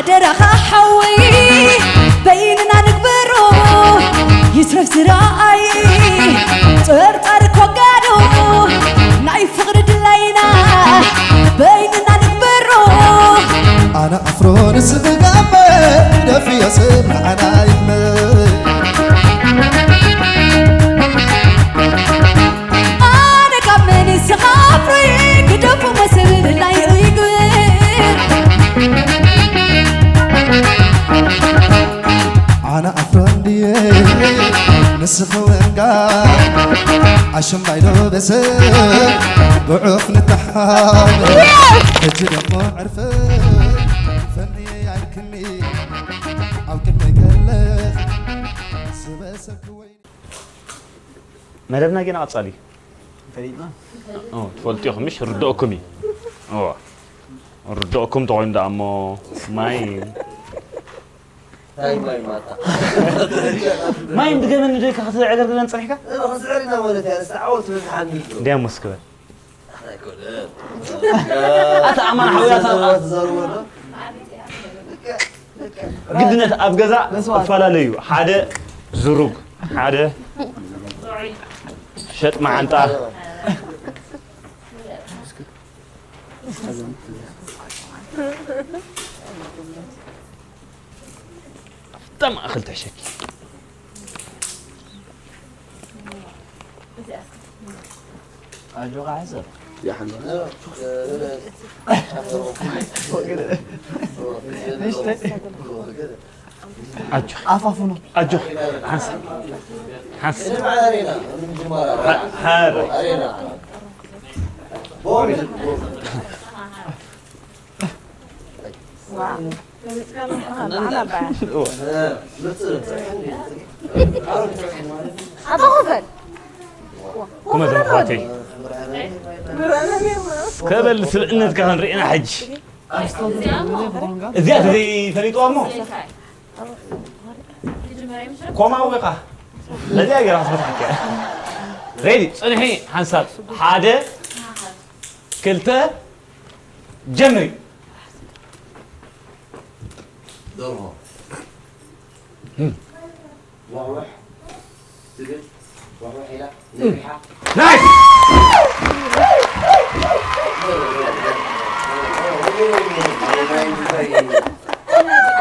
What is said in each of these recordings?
ደራኻ ሓወይ በይንና ንግበሮ ይትረፍ ዝረኣይ ጠርጣሪ ኮጋዶ ናይ ፍቕሪ ድላይና በይንና ንግበሮ ኣነ ኣፍሮ ንስኺ ጋመ ደፍዮ ስምዓና ይመ ኣነ ካብ መን ስኻፍሪ ግደፎ መስብብላይ ይግብር ኣነ ኣፍሮ እንድየ ንስኺ ወንጋ ኣሽምባይ ዶ በሰ ብዑፍ ንተሓብ ሕጂ ደሞ ዕርፍ ፈንየ ያልክኒ ኣብ ቅድመይ ከለ ዝበሰኪ ወይ መደብና ጌና ቀጻሊ እዩ። ፈሊጥና? ኦ፣ ትፈልጡ ኢኹም ምሽ? ርድኦኩም እዩ። ኦ፣ ርድኦኩም ተኾይኑ ደኣ እሞ ማይ እንታይ ማይ ማታ? ማይ ብገመን ንደይካ ክትዕገርግረን ጸኒሕካ? እ፣ ክስዕር ኢና ማለት እያ። ዝተዓወት ትብል ሓሚድ ዶ? እንዲያ ሞስ ክበል። ኣይኮነን። ኣታ ኣማን ሓውያ፣ ኣታ ትዘርዎ፣ ትዘርዎ ዶ? ግድነት ኣብ ገዛ መስዋእቲ። እፈላለዩ። ሓደ ዝሩግ፣ ሓደ ሸጥ መዓንጣ። ኣብታ ማእኸል ተሸኪ። ኣጆኻ ሕሰብ። ኣጆ። ኣፋፍኖ። ኣጆ። ሓንሳብ። ሓንሳብ። ሓ-፣ ሓረ። ኣታ ኮፈል። ኩመ ዘመሓዋተይ። ከበል ስብእነትካ ክንርኢና ሕጂ። እዚኣ ተዘይፈሊጥዋ እሞ። ኮማዊ ኢኻ። ነዚኣ ገይራ ክትፈትሓካ እያ። ሬዲ፣ ጽንሒ ሓንሳብ። ሓደ፣ ክልተ፣ ጀምሪ። ደርሆ። እም። ዋሕዋሕ ትብል፣ ዋሕዋሕ ኢላ፣ ነቢሓ። ናይስ!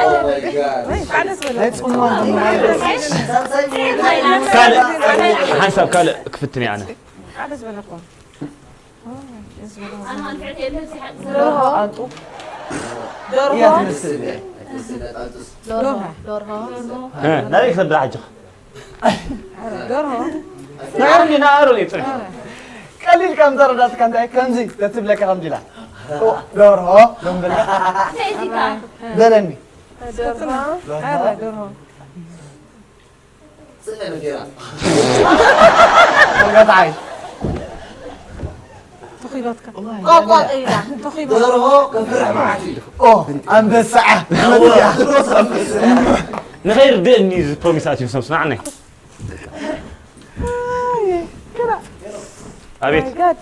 Oh my God። ናይ ጽምዋ፣ ካልእ፣ ሓንሳብ ካልእ ክፍትን እየ ኣነ። ሓደ ዝበለኩም። ደርሆ። ኣንጡ። ደርሆ። እያ ትመስል እያ። ትመስል እያ፣ ጣንጡስ። ደርሆ። ደርሆ። እ፣ ናበይ ክሰብዳ ሕጂ? ደርሆ። ንገሩኒ፣ ንገሩኒ፣ ጽንሒ። ቀሊል ከም ተረዳእትካ እንታይ ከምዚ ተትብለካ ከምዚ ኢላ። ደርሆ፣ ደንበላ። በለኒ። ደርሆ። ደርሆ። ተጋጣዓይ። ተኺባትካ። ቆቆጥ ኢላ። ተኺባ። ደርሆ ከፍርሕ መዓት እዩ። ኦ፣ ኣንበሳዓ። ንኸይርድእኒ እዚ ፕሮሚስ ኣትዩ ሰምስና ዓነይ። ኣቤት። My God።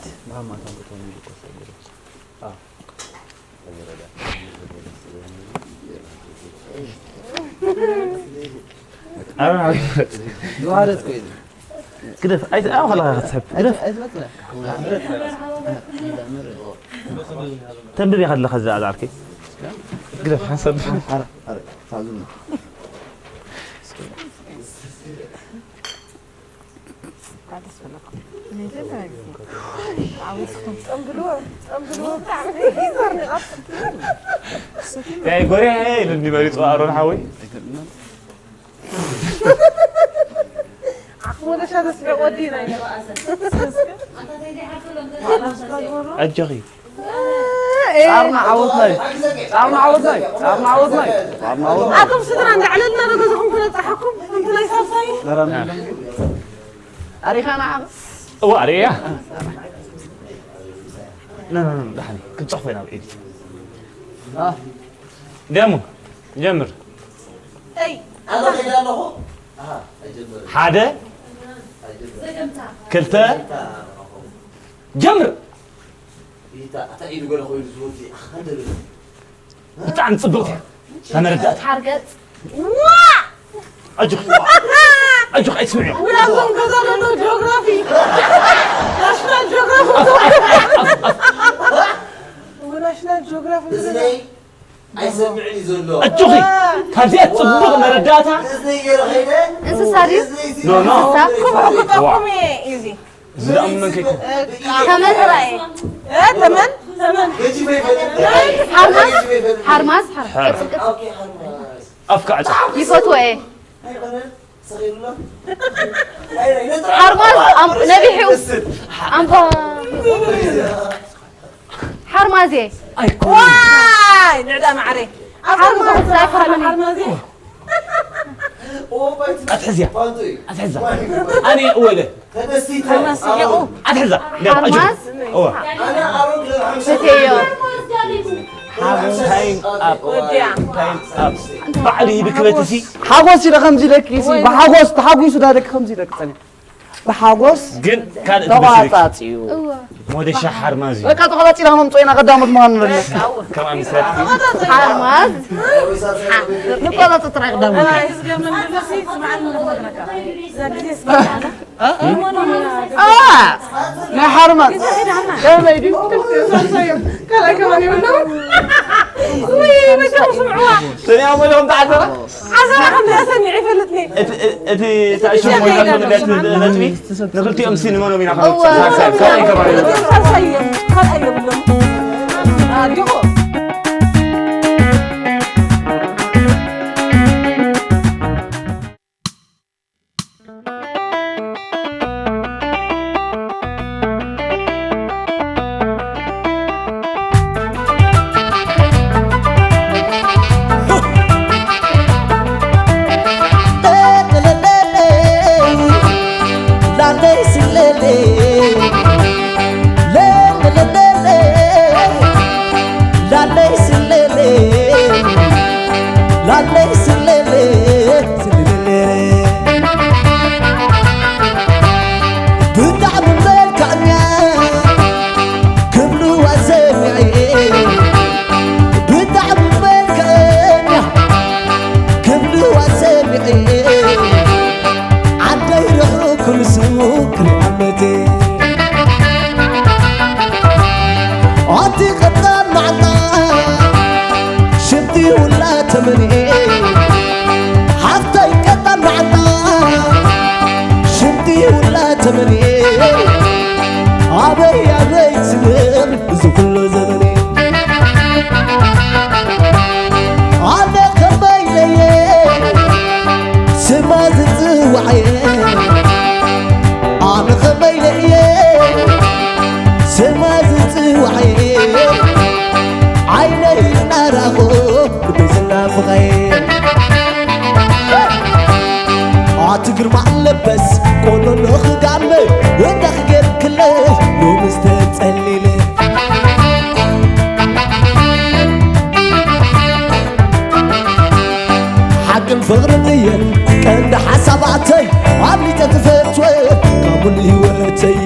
ኣረ፣ ኣረ። ዝዋሃደት ኮይኑ። ግደፍ፣ ኣይ-፣ ኣብ ከለኻ ክትስሕብ። ግደፍ። ኣይትበጥለ። ተንብብ ኢኻ ዘለኻ፣ እዛ ዓርከይ። ግደፍ፣ ሓንሳብ። ኣረ፣ ኣረ፣ ታዙም። ናይ ጎርያ ኢሉኒ መሪጹ ኣሮን ሓወይ። ዓኽ ወለሻ ተስፊ ወዲና ኢና። ኣጆኺ። ጻርና ዓወት ናይ፣ ጻርና ዓወት ናይ፣ ጻርና ዓወት ናይ፣ ጻርና ዓወት ናይ። ኣቶም ስድራ እንዳዕለልና ዶ ገዛኹም ክነብጽሓኩም? ከምቲ ናይ ሳልሳይ። ኣሪኻና ዓኽ። እዋ፣ ኣርእያ። ና፣ ና፣ ና፣ ደሓን። ክንጽሕፎ ኢና ኣብ ኤዲት። ኣ። ደሙ፣ ጀምር። ኣይ። ኣነ ኸይደ ኣለኹ። ኣሃ፣ ኣይጀምርን። ሓደ፣ ኣይጀምርን። ክልተ፣ ጀምር። ኢታ፣ ኣታ ኢዱ ገለ ኮይኑ ዝወጽእ፣ ኣታ ደለ። ብጣዕሚ ጽብቕቲ እያ። ተመረዳእታ። ሓርገጽ። ኣጆኺ። ኣጆኺ ኣይትስምዕዮ። እዞም ገዛ ዘሎ ጂኦግራፊ ናሽናል ጂኦግራፊ ናሽናል ጂኦግራፊ እዝነይ ኣይሰምዕን እዩ ዘሎ። ኣጆኺ። ካብዚኣ ጽቡቕ መረዳእታ። እዝነይ ገይረ ኸይደ እንስሳ ድዩ? ኖ ኖ። እንስሳ? ክጠቁም እየ እዚ ዝደኣሙ መን ከይኮን። ተመን ጥራይ። ተመን ተመን ገጂፈ ይፈልጥ። ሓርማዝ ገጂፈ ይፈልጥ። ሓርማዝ ሓር ኦኬ ሓርማዝ። ኣፍካ ዕጻ። ይፈትዎ እየ። ኣይኮነን። ሰኺሩሎ። ሓርማዝ ኣም- ነቢሑ ኣምባ ሓርማዝ እየ። ኣይኮን። ዋይ ንዕዳ ማዕረ ኣብ ሓርማዝ ኣይኮነን። ሓርማዝ ኦባይት ኣትሕዝያ። ፋንቱ እዩ። ኣትሕዛ። ኣነ እወለ። ተደሲተ። ኣትሕዛ። ሓርማዝ እወ። ኣነ ኣሮን ክልል ሓምሳ ሰተዮ። Time up. ወዲያ Time up. ባዕሉ ይብክበትሲ። ሓጎስ ኢለ ከምዚ ኢለኪ ሲ ብሓጎስ ተሓጒሱ ዳ ደቂ ከምዚ ኢለኪ ጸኒሑ ብሓጎስ ግን ካልእ ትብስሪ። ተቋጻጺዩ። ሞደሻ ሓርማዝ እዩ። በቃ ተቋጻጺና ክነምጾ ኢና ቀዳሞት ምዃኑ ንፈልጥ። ከም ኣምሳልቲ ሓርማዝ ንቆጻጸ ጥራይ ቀዳሞት። ናይ ሓርማዝ ከመይ ድዩ? ካልኣይ ከማን ይብሎ ውይ መቸም ስምዕዋ ሰኒያ ሞሎም ተዓዘራ። ዓዘራ ከም ደኣ ሰሚዐ ይፈልጥኒ እቲ እቲ ተዕሽሙ ሞይታ ነጥቢ ንክልቲኦም ሲኒመኖም ኢና እወ። ሳልሳይ ካልኣይ ከማን እዩ። ሳልሳይ እዮም ካልኣይ የብሎም ኣዲኹ ብጣዕሚ መልክዐኛ ክብልዋ ሰሚዐ ብጣዕሚ መልክዐኛ ክብልዋ ሰሚዐ ዓደይ ርሑቕ ክንሱ ክልኣመት ኣቲ ቀጣን ማዕጣ ሽንቲ ውላ ተመንኤ ሓፍተይ ቀጣን ማዕጣ ሽንቲ ውላ ተመንኤ ኣበይ ኣበይ ዝነብር እዚ ኩሉ ዘመኔ ኣነ ከመይ ለየ ስማ ዝጽዋዕየ ኣነ ኸመይ ለየ ስማ ዝጽዋዕየ ዓይነይ እናራኹ ልበይ ዝናፍቐየ ኣቲ ግርማ ኣለበስ ቆሎሎ ኽጋመ ወዳኽ ጌርክለ ሎምስ ተጸሊለ ሓቅን ፍቕርን እየን ቀንዲ ሓሳባተይ ኣብሊፀ ትፈትወ ካብ ኩሉ ህይወተይ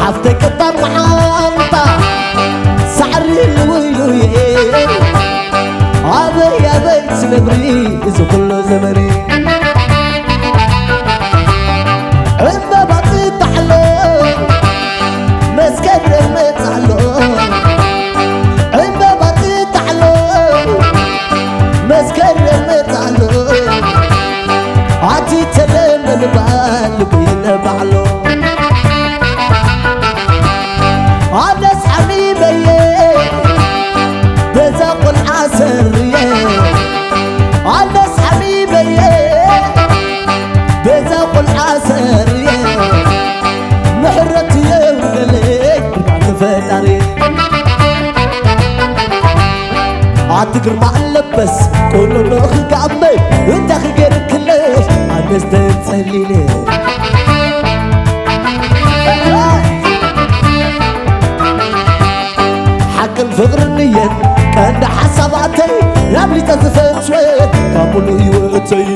ሓፍተይ ቀጣን መዓንጣ ሳዕሪ ልውይሉየ ኣበይ ኣበይ ትነብሪ እዚ ኩሉ ዘመነ ዕምበባ ጥጣዕሎ መስከረም መጻሎ ዕምበባ ጥጣዕሎ መስከረም መጻሎ ኣቲ ተለመልባል ልብይነ ባዕሎ ኣነስ ሓሚመየ በዛ ቆልዓ ሰርየ ኣነስ ሓሚመየ በዛ ቆልዓ ሰርየ ምሕረት የውርደለይ ብጣዕሚ ፈጣሪ ኣቲ ግርማ ኣለበስ ቆሎ ንእኺ ጋመ እንታይ ክገርክለይ ኣነስ ተጸሊለ። ሓቅን ፍቕርን እየን ቀንዲ ሓሳባተይ፣ ኣብሊጸ ዝፈትወ ካብ ሙሉእ ህይወተይ።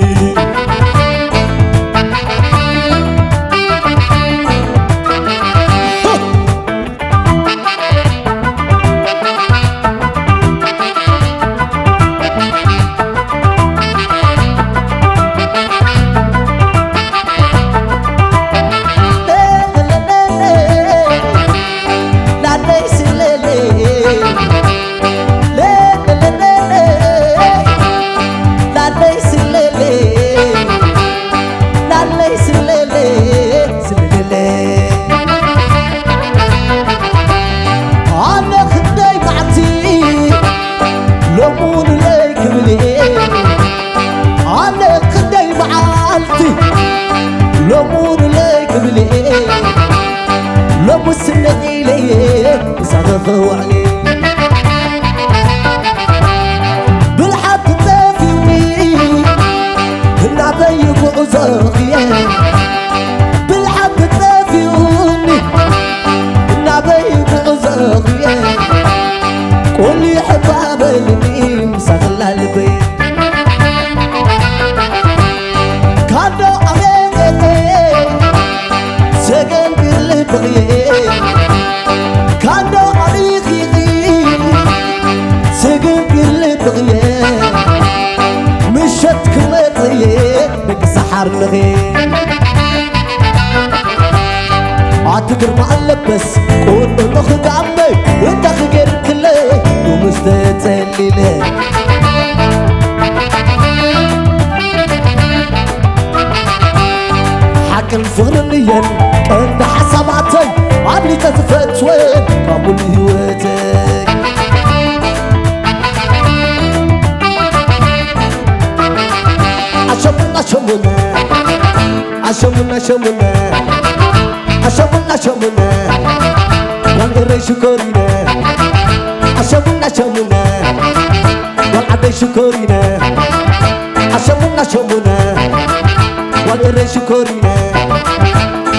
ኣነ ክንደይ መዓልቲ ሎሙን ለይ ክብል እየ። ኣነ ክንደይ መዓልቲ ሎሙን ለይ ክብል እየ። ሎሙስ ነቒለ እየ ምሳኺ ክውዕል እየ። ብልሓት ጠፊኡኒ እናበይ ጉዕዞ እየ። ብልሓት ጠፊኡኒ እናበይ ጉዕዞ እየ። ቁሊሕ እባ በልኒ ምሳኺ ኣላ ልበይ። ካንዶ ኣቤት ሰገን ቢር ልበየ። ካንዶ ኣሊኺኺ ስግግር ልብቕየ። ምሸት ክመጽእየ ደቂ ሰሓር ንኺ ኣቲ ግርማ ኣለበስ ቁንዶ ንኽጋመ እንታይ ክገርክለ ዱምስ ተጸሊለ። ሓቅን ፍቕርን እየን ቀንዲ ሓሳባተይ ኣብሊጸ ዝፈትወን ካብ ሙሉ ህይወተይ። ኣሸሙና ሸሙና ኣሸሙና ሸሙና ኣሸሙና ሸሙና ጓል ኤረይ ሽኮሪና ኣሸሙና ሸሙና ጓል ዓደይ ሽኮሪና ኣሸሙና ሸሙና ጓል ኤረይ ሽኮሪና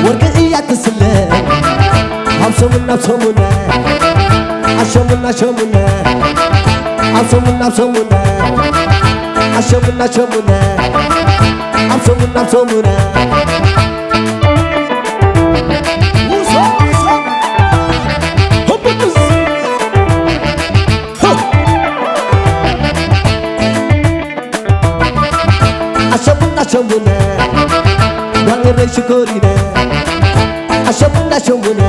ወርቂ እያ ትስለ ኣብ ሰሙን ናብ ሰሙን ኣሸሙና ሸሙና ኣብ ሰሙን ናብ ሰሙን ኣሸሙና ሸሙና ኣብ ሰሙን ናብ ሰሙን ኣሸሙና ሸሙና ጓል ኤረይ ሽኮሪና ኣሸሙና ሸሙና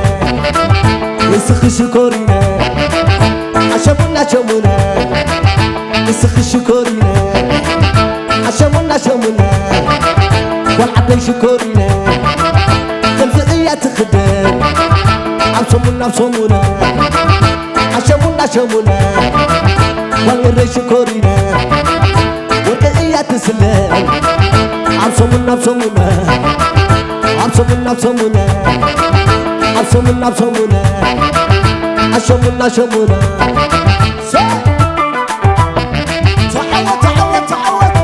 ንስኺ ሽኮሪና ኣሸሙና ሸሙና ንስኺ ሽኮሪና ኣሸሙና ሸሙና ጓል ዓደይ ሽኮሪና ጥልፊ እያ ትኽደን ኣብ ሰሙን ናብ ሰሙን ኣሸሙና ሸሙና ጓል ኤረይ ሽኮሪና ወርቂ እያ ትስለ ኣብ ሰሙን ናብ ሰሙን ኣብ ሰሙን ናብ ሰሙን ኣብ ሰሙን ናብ ሰሙን ኣሸሙና ሸሙና ተዓወት ተዓወት ተዓወት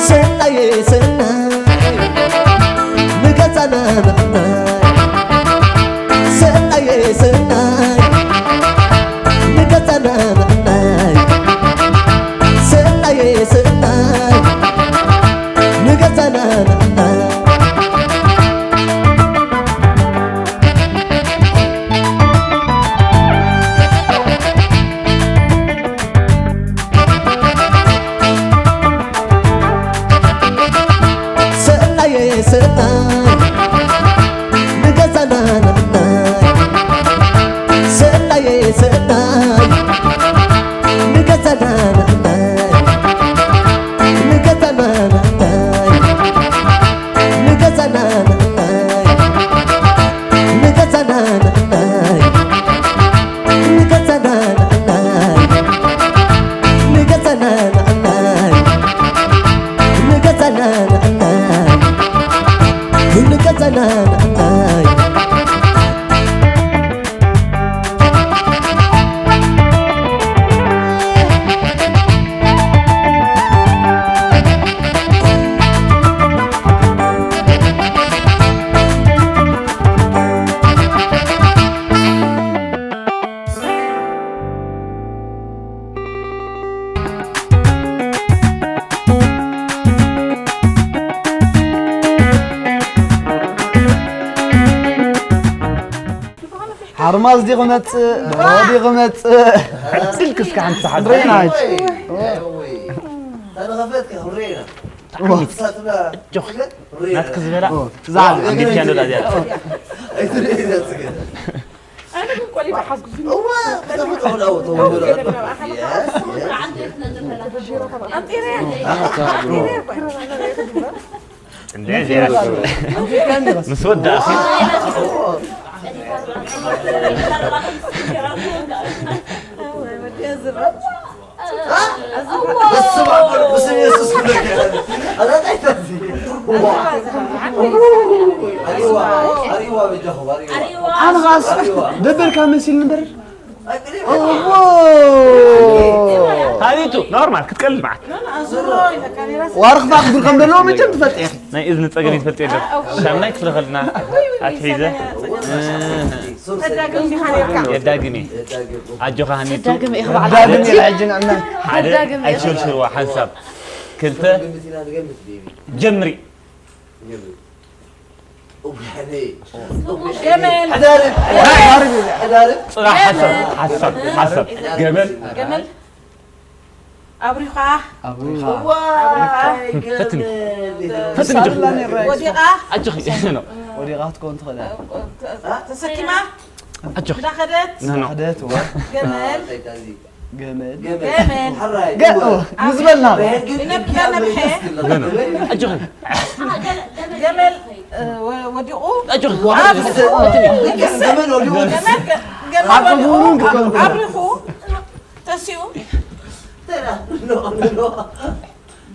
ሰናየ ሰናይ ንገዛና ምዕናይ ሰናየ ሰናይ ንገዛና ምዕናይ ሰናየ ሰናይ ንገዛና ምዕናይ ኣርማዝ ዲ ክመጽእ፣ ደሮ ዲ ክመጽእ። ዕድል ክስካ ሓንቲ ሰዓት ንርኢ ኢና። ተነኸፈት ክንርኢ ኢና። ናትክ ዝበላ ዛዕባ ኣንቢብካ እንዶ ዳዚያ። ኣይትርኢ ዘጽገ ኣነ ግን ቆሊበ ሓዝኩ። እዋ ከተፈጥሮ ነው ተወልዶ። Yes, yes. ኣንጢረያ። እንዴ እዚኣ ምስ ወዳእሲ በስመ አብ ወወልድ ወመንፈስ ቅዱስ። ኧረ ታይ ተዚ። አሪዋ፣ አሪዋ በጃኹም፣ አሪዋ። ኣነ ኸኣስ ደበርካ መሲል ንበር። ሃሊቱ ኖርማል ክትቀልድ መዓት ዋርኽታ ክብል ከም ዘለዎ መቸም ትፈልጥ ኢኺ። ናይ እዝኒ ጸገም ይትፈልጥ የለን። ሻምናይ ክፍለ ከልና ኣትሒዘ ተዳግም ዲኻ ነርካ? የዳግሜ ኣጆኻ ሃኒቱ ዳግም ኢኻ በዓል ዳግም ኢላ ሕጂ ንዕና ሓደ ዳግም ኣይትሸርሽርዋ ሓንሳብ ክልተ ጀምሪ ገመል ሕዳርብ፣ ሕዳርብ። ጽባሕ ሓሳብ ሓሳብ ሓሳብ ገመል ገመል ኣብሪኻ ኣብሪኻ ዋይ ፈትኒ ገመል። ፈትኒ ጆ ወዲቓ ኣጆኺ ነው ወዲቓ ክትከውን ትኽእል እያ። ተሰኪማ ኣጆኺ እንዳኸደት ኖ ኖ ሕደት ወ ገመል እንታይ ታዚ? ገመል ገመል። ሓራይ። ገ- ምስ በልና ይነብዳ ነብሐ ኖ ኖ ኣጆኺ ገመል እ፣ ወ- ወዲቑ ኣጆኺ ገመል ወዲቑ። ገመል ገ- ገመል ዓቕሙ ወዲቑ እውን ክከውን ከሎ። ኣብሪኹ ተሲኡ ኖ፣ ኖ፣ ኖ።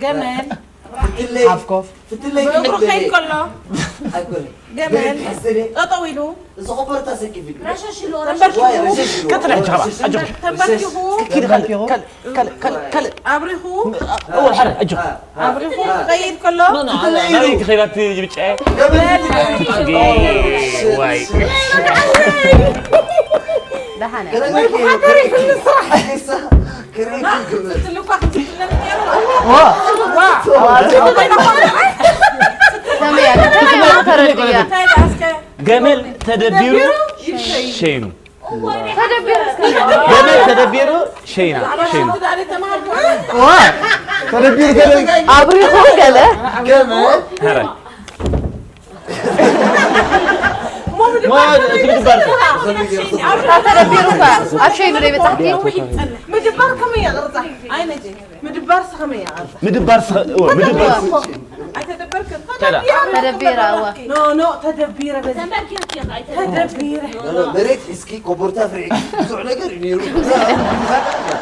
ገመል ፍትለይ፣ ሓፍ ኮፍ ፍትለይ ብእግሩ ክልተ ከይድ ከሎ ኣይኮነ። ገመል ተሐስኒ። ጠጠው ኢሉ እዚ ኮበርታ ሰኪፍ ኢሉ። ተንበርኪኹ ዋይ፣ ረሸሽ ኢሉ። ቀጥል ሕጂ ኸላ ኣጆኺ ተንበርኪኹ ኪድ ካልእ ካልእ ካልእ ካልእ ካልእ ኣብሪኹ እወ ሓደ ኣጆኺ ኣብሪኹ ክኸይድ ከሎ ናበይ ክኸይዳ እቲ ብጫ ገመል ዋይ ደሓነ ትልኳ ክትብለኒ ነይሩ ዋ ከመይ እያ ከመይ እያ ተረድያ እንታይ ደኣ እስከ ገመል ተደቢሩ ሸይኑ ተደቢሩ እስከ ገመል ተደቢሩ ሸይና ሸይኑ ትዳሪ ተማርኩ ዋ ተደቢሩ ተደቢሩ ኣብሪኹ ገለ ገመል ሀረ ሞ ምድባር ምድባር ተደቢሩ እኳ ኣብ ሸይኑ ዶ ይበጻሕኪ ምድባር ከመይ እያ ቅርጻ ኣይነጂ ምድባር ከመይ እያ ቅርጻ ምድባር ምድባር ኣይተደበርክን ተዳ ተደቢራ እዋ ኖ ኖ ተደቢረ በዚ ተደቢረ መሬት እስኪ ኮቦርታ ፍርዒ ብዙሕ ነገር እዩ ነይሩ።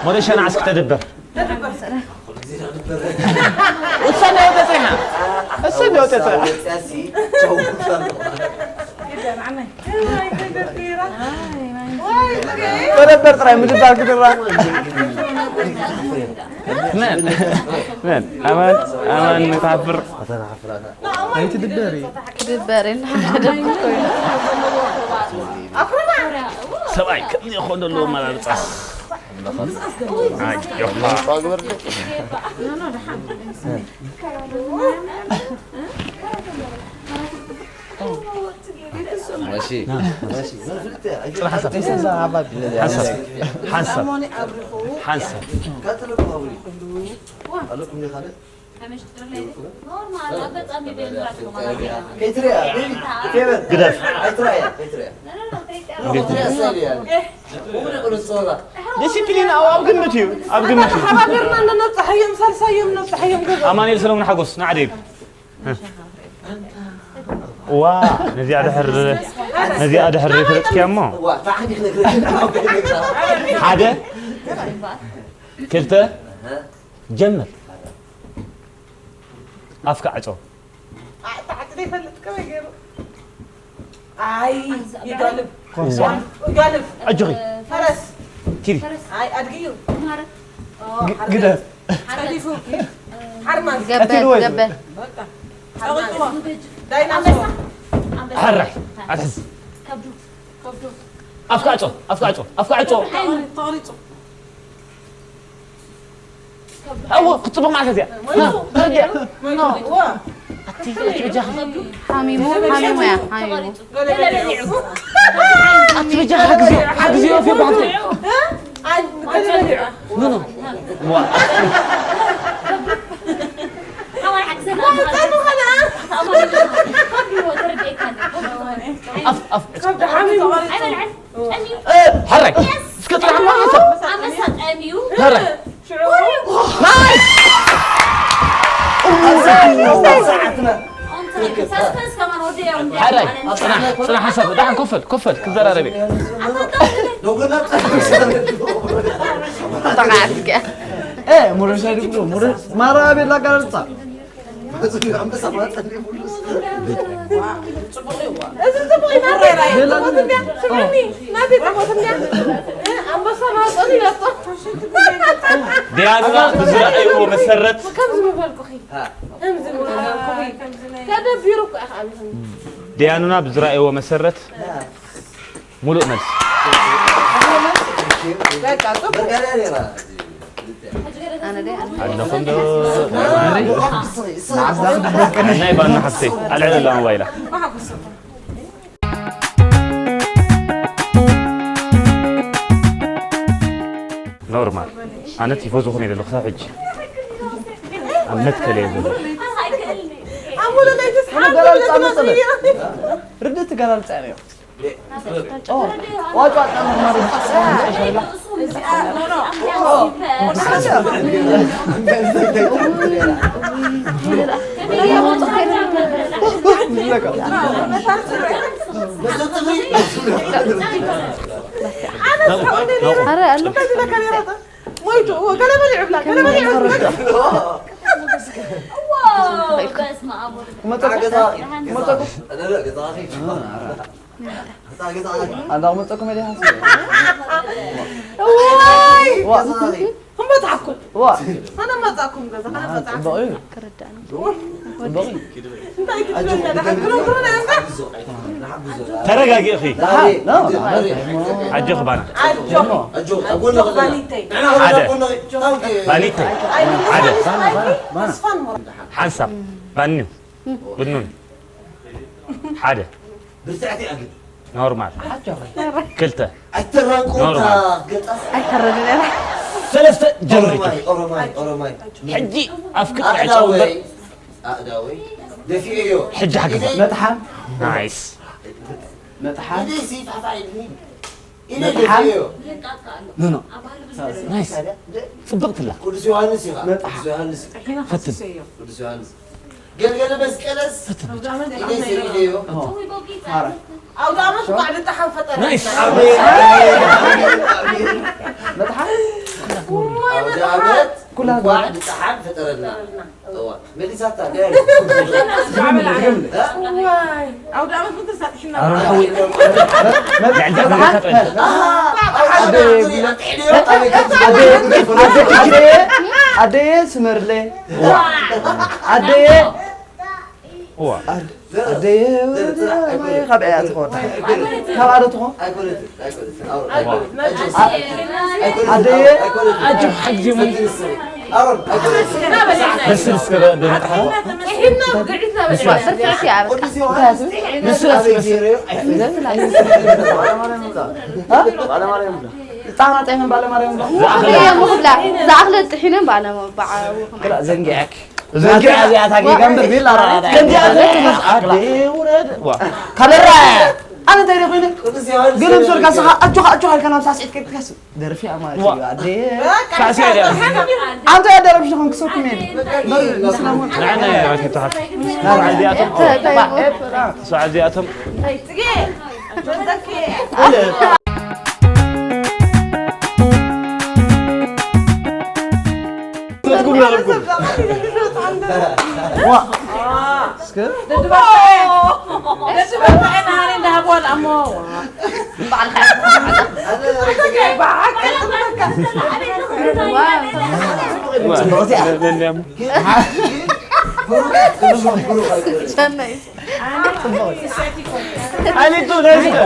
ሞደሻና እስኪ ተደበር ዜና ነበር። ውሳኔ ወጠጽና እሰ ወጠጽ ወፅያሲ ቻው። ተደበር ጥራይ ምድባር ክትራ መን መን ኣማን ኣማን ንካፍር ኣይትድበሪ ክድበር የለን ተደብር ኮይኑ ሰብኣይ ከምዚ ይኾን ዘለዎ መራርፃ ኣጆኻ መሲ መሲ ሓንሳብ ሓንሳብ ሓንሳብ ግደፍ። ዲሲፕሊን ኣብ ኣብ ግምት እዩ ኣብ ግምት እዩ ሓባቢርና እንነብፅሐዮም ሳልሳዮም ነብፅሐዮም ገዛ ኣማኑኤል ሰለሙን ሓጎስ ንዓደይ ዋ ነዚኣ ድሕር ነዚኣ ድሕር ፈለጥክያ እሞ ሓደ ክልተ ጀምር ኣፍካ ዕጾ ተዓፅደ ይፈልጥ ከመይ ገይሩ ኣይ ይጋልብ ይጋልብ ኣጆኺ ፈረስ ኪዲ ኣይ ኣድጊ እዩ ግደፍ ፀዲፉ ሓርማዝ ገበል ገበል ፀቂጥዎ ዳይናሶር ሕራይ ኣትሕዝ ኣፍካ ዕጾ ኣፍካ ዕጾ ኣፍካ ዕጾ ተቐሪፁ ኣዎ ክትፅቡቕ ማለት እዚኣ ሞይቱ ሞይቱ እዎ ሓሚሙ፣ ሓሚሙ እያ፣ ሓሚሙ። ኣቲ በጃ ሓግዝዮ፣ ሓግዝዮ ፊ ባሕቲ። ኖ፣ ኖ። ኣፍ፣ ኣፍ። እ፣ ሕራይ። እስከ ጥራሕ ማዕቶ። ሕራይ። ናይስ! ሕራይ። ጽናሕ፣ ጽናሕ ሓሳብ። ደሓን ኮፈል፣ ኮፈል፣ ክዘራረብ እየ። ጠቓዕት እያ። እ፣ ሙረሻ ድግዶ፣ ሙረ-፣ ማራ ቤላ ጋርጻ። እዚ ጽቡቕ እዩ። ናተይ ቦታ እንድያ። ስምዕኒ፣ ናተይ ቦታ እንድያ። እ፣ ኣንበሳ ማህፀኑ ይወጦ። ዲያና ብዝረኣይዎ መሰረት ከምዚ ምበልኩኺ። ከምዚ ምበልኩኺ። ተደቢሩ እኮ ኢኻ ኣብዚኹም። ዲያኑና ብዝረኣይዎ መሰረት ሙሉእ መልሲ። በቃ፣ ጽቡቕ። ኣለኹም ዶ? ናይ ባና ሓፍተይ፣ ኣልዕለላ ሞባይላ። ኖርማል። ኣነ ቲፎዞ ኹም የለ ክሳብ ሕጂ። ኣብ መትከል እየ ዘሎ። ኣሞለ ናይ ተስሓ ኣሞለ ተስሓ ርድእቲ ገላልጻ እያ። ሞይቱ፣ እዎ፣ ገለ በሊዑ ብላ፣ ገለ በሊዑ ብላ። ዋው፣ በስመ ኣብ ወወልድ። ክመጸኩም? ክመጸኩም? ኣንዳ ክመጸኩም እየ ሓሲበ። እዋይ! ዋ። ክንበጽሓኩም። ዋ። ኣነ መጻኩም ገዛ፣ ኣነ መጻኩም። ጽቡቕ እዩ። ጽቡቕ እዩ። እንታይ ክትብለና ደሓን ግርም ግርም ናይ ኣንዳ? ተረጋጊእኺ። ደሓን፣ ኖ፣ ኖ። ኣጆኺ ባና። ኣጆኺ። ኣጆኺ። ባኒተይ። ሓደ። ባኒተይ። ኣይ፣ ሓደ። ተስፋን ሞራ። ሓንሳብ። ባንዩ። ብኑን። ሓደ። ብርትዕቲ ኣግዲ። ኖርማል። ኣጆኺ። ክልተ። ኣይተራንቁ ኖርማል። ገጻ። ኣይተረድን እያ። ሰለስተ። ጀምሪ። ኦሮማይ፣ ኦሮማይ፣ ኦሮማይ። ሕጂ ኣፍክት ኣዕጫው ኣእዳወይ፣ እምበር። ኣእዳወይ። ደፊኤዮ። ሕጂ ሓግዛ። ኢደይ። መጥሓን። ናይስ። መጥሓን። ኢደይ ሲ ፋሕፋሕ ኢልኒ። ኢደይ መጥሓን። ደፊኤዮ። ኖ፣ ኖ። ናይስ። ጽብቕቲ ኣላ። ቅዱስ ዮሃንስ ኢኻ። መጥሓን። ቅዱስ ዮሃንስ። ፈትን። ቅዱስ ዮሃንስ። ገልገለ መስቀለስ ኢደይ ሰጊደዮ። ኦ። ማራ። ኣውደ ዓመት እንኳዕ ደሓን ፈጠረና። ናይስ። ኣሜን፣ ኣሜን፣ ኣሜን፣ ኣሜን። መጥሓን? እዋይ፣ ኣውደ መጥሓን። ዓመት ኩላ እንኳዕ ደሓን ፈጠረና። እዋ፣ መሊሳታ፣ ደህና። ድገምለ፣ ድገምለ። እዋይ፣ ኣውደ ዓመት ምን ተሳጥሕና? ኣረ፣ ሓወይ። መጥሓን? ኣሃ፣ ኣውደ ዓመት ኣትሕድዮ፣ ኣበይ ከም ኣደየ፣ ኣደየ፣ ኣደየ፣ ኣደየ፣ ስመርለ። እዋ። ኣደየ፣ እዋ። ኣደ-፣ ኣደየ፣ ወደ ማይ ካብ እያ ትኾን። ካብ ኣደ ትኾን። ኣይኮነትን፣ ኣይኮነትን። ኣዎ፣ ኣይኮነትን። ኣደየ፣ ኣይኮነትን። ኣጆ ሓግዚ ምን? ኣሮን፣ ኣይኮነትን። በስል እስከ ዶ-፣ ዶ-፣ መጥሓ? ጥሒና ብግዒትና በስል። በስል እስከ ዶ-፣ ንሱ ኣበይ ገይረዮ? ኣይፍለጥን። ባለማርያም ብላ። ጣና ጣይመን ባለማርያም ብላ። ዝኣኽለ ጥሒነን ባለማ-፣ በዓ-፣ ክላ ዘንጊዐክ። ዘንጊዐ እዚኣ ታጌጋ እምበር ቢላ ራዳ። ከምዚኣ ዘንጊዐ። ኣደ ውረድ። ዋ። ካበራ። ኣነ እንታይ ደኾይነ? ቅዱስ ዮሃንስ ግን ምሶልካ ስኻ ኣጆኻ፣ ኣጆኻ ኢልካ ናብ ሳስዒት ከድካስ ደርፊ ማለት ዋ። እዩ። ኣደ። ሳዕሲዕ ድያ? ኣንተ ያደረብሽ ኾን ክሰኩም እየ። በል፣ ሰላም። ንዓና እያ ራኬብ ትሓፍ። ሰዓት እዚኣቶም። ሰዓት እዚኣቶም። ዋ። እስከ ሰናይ። ኣሊቱ ነስተ።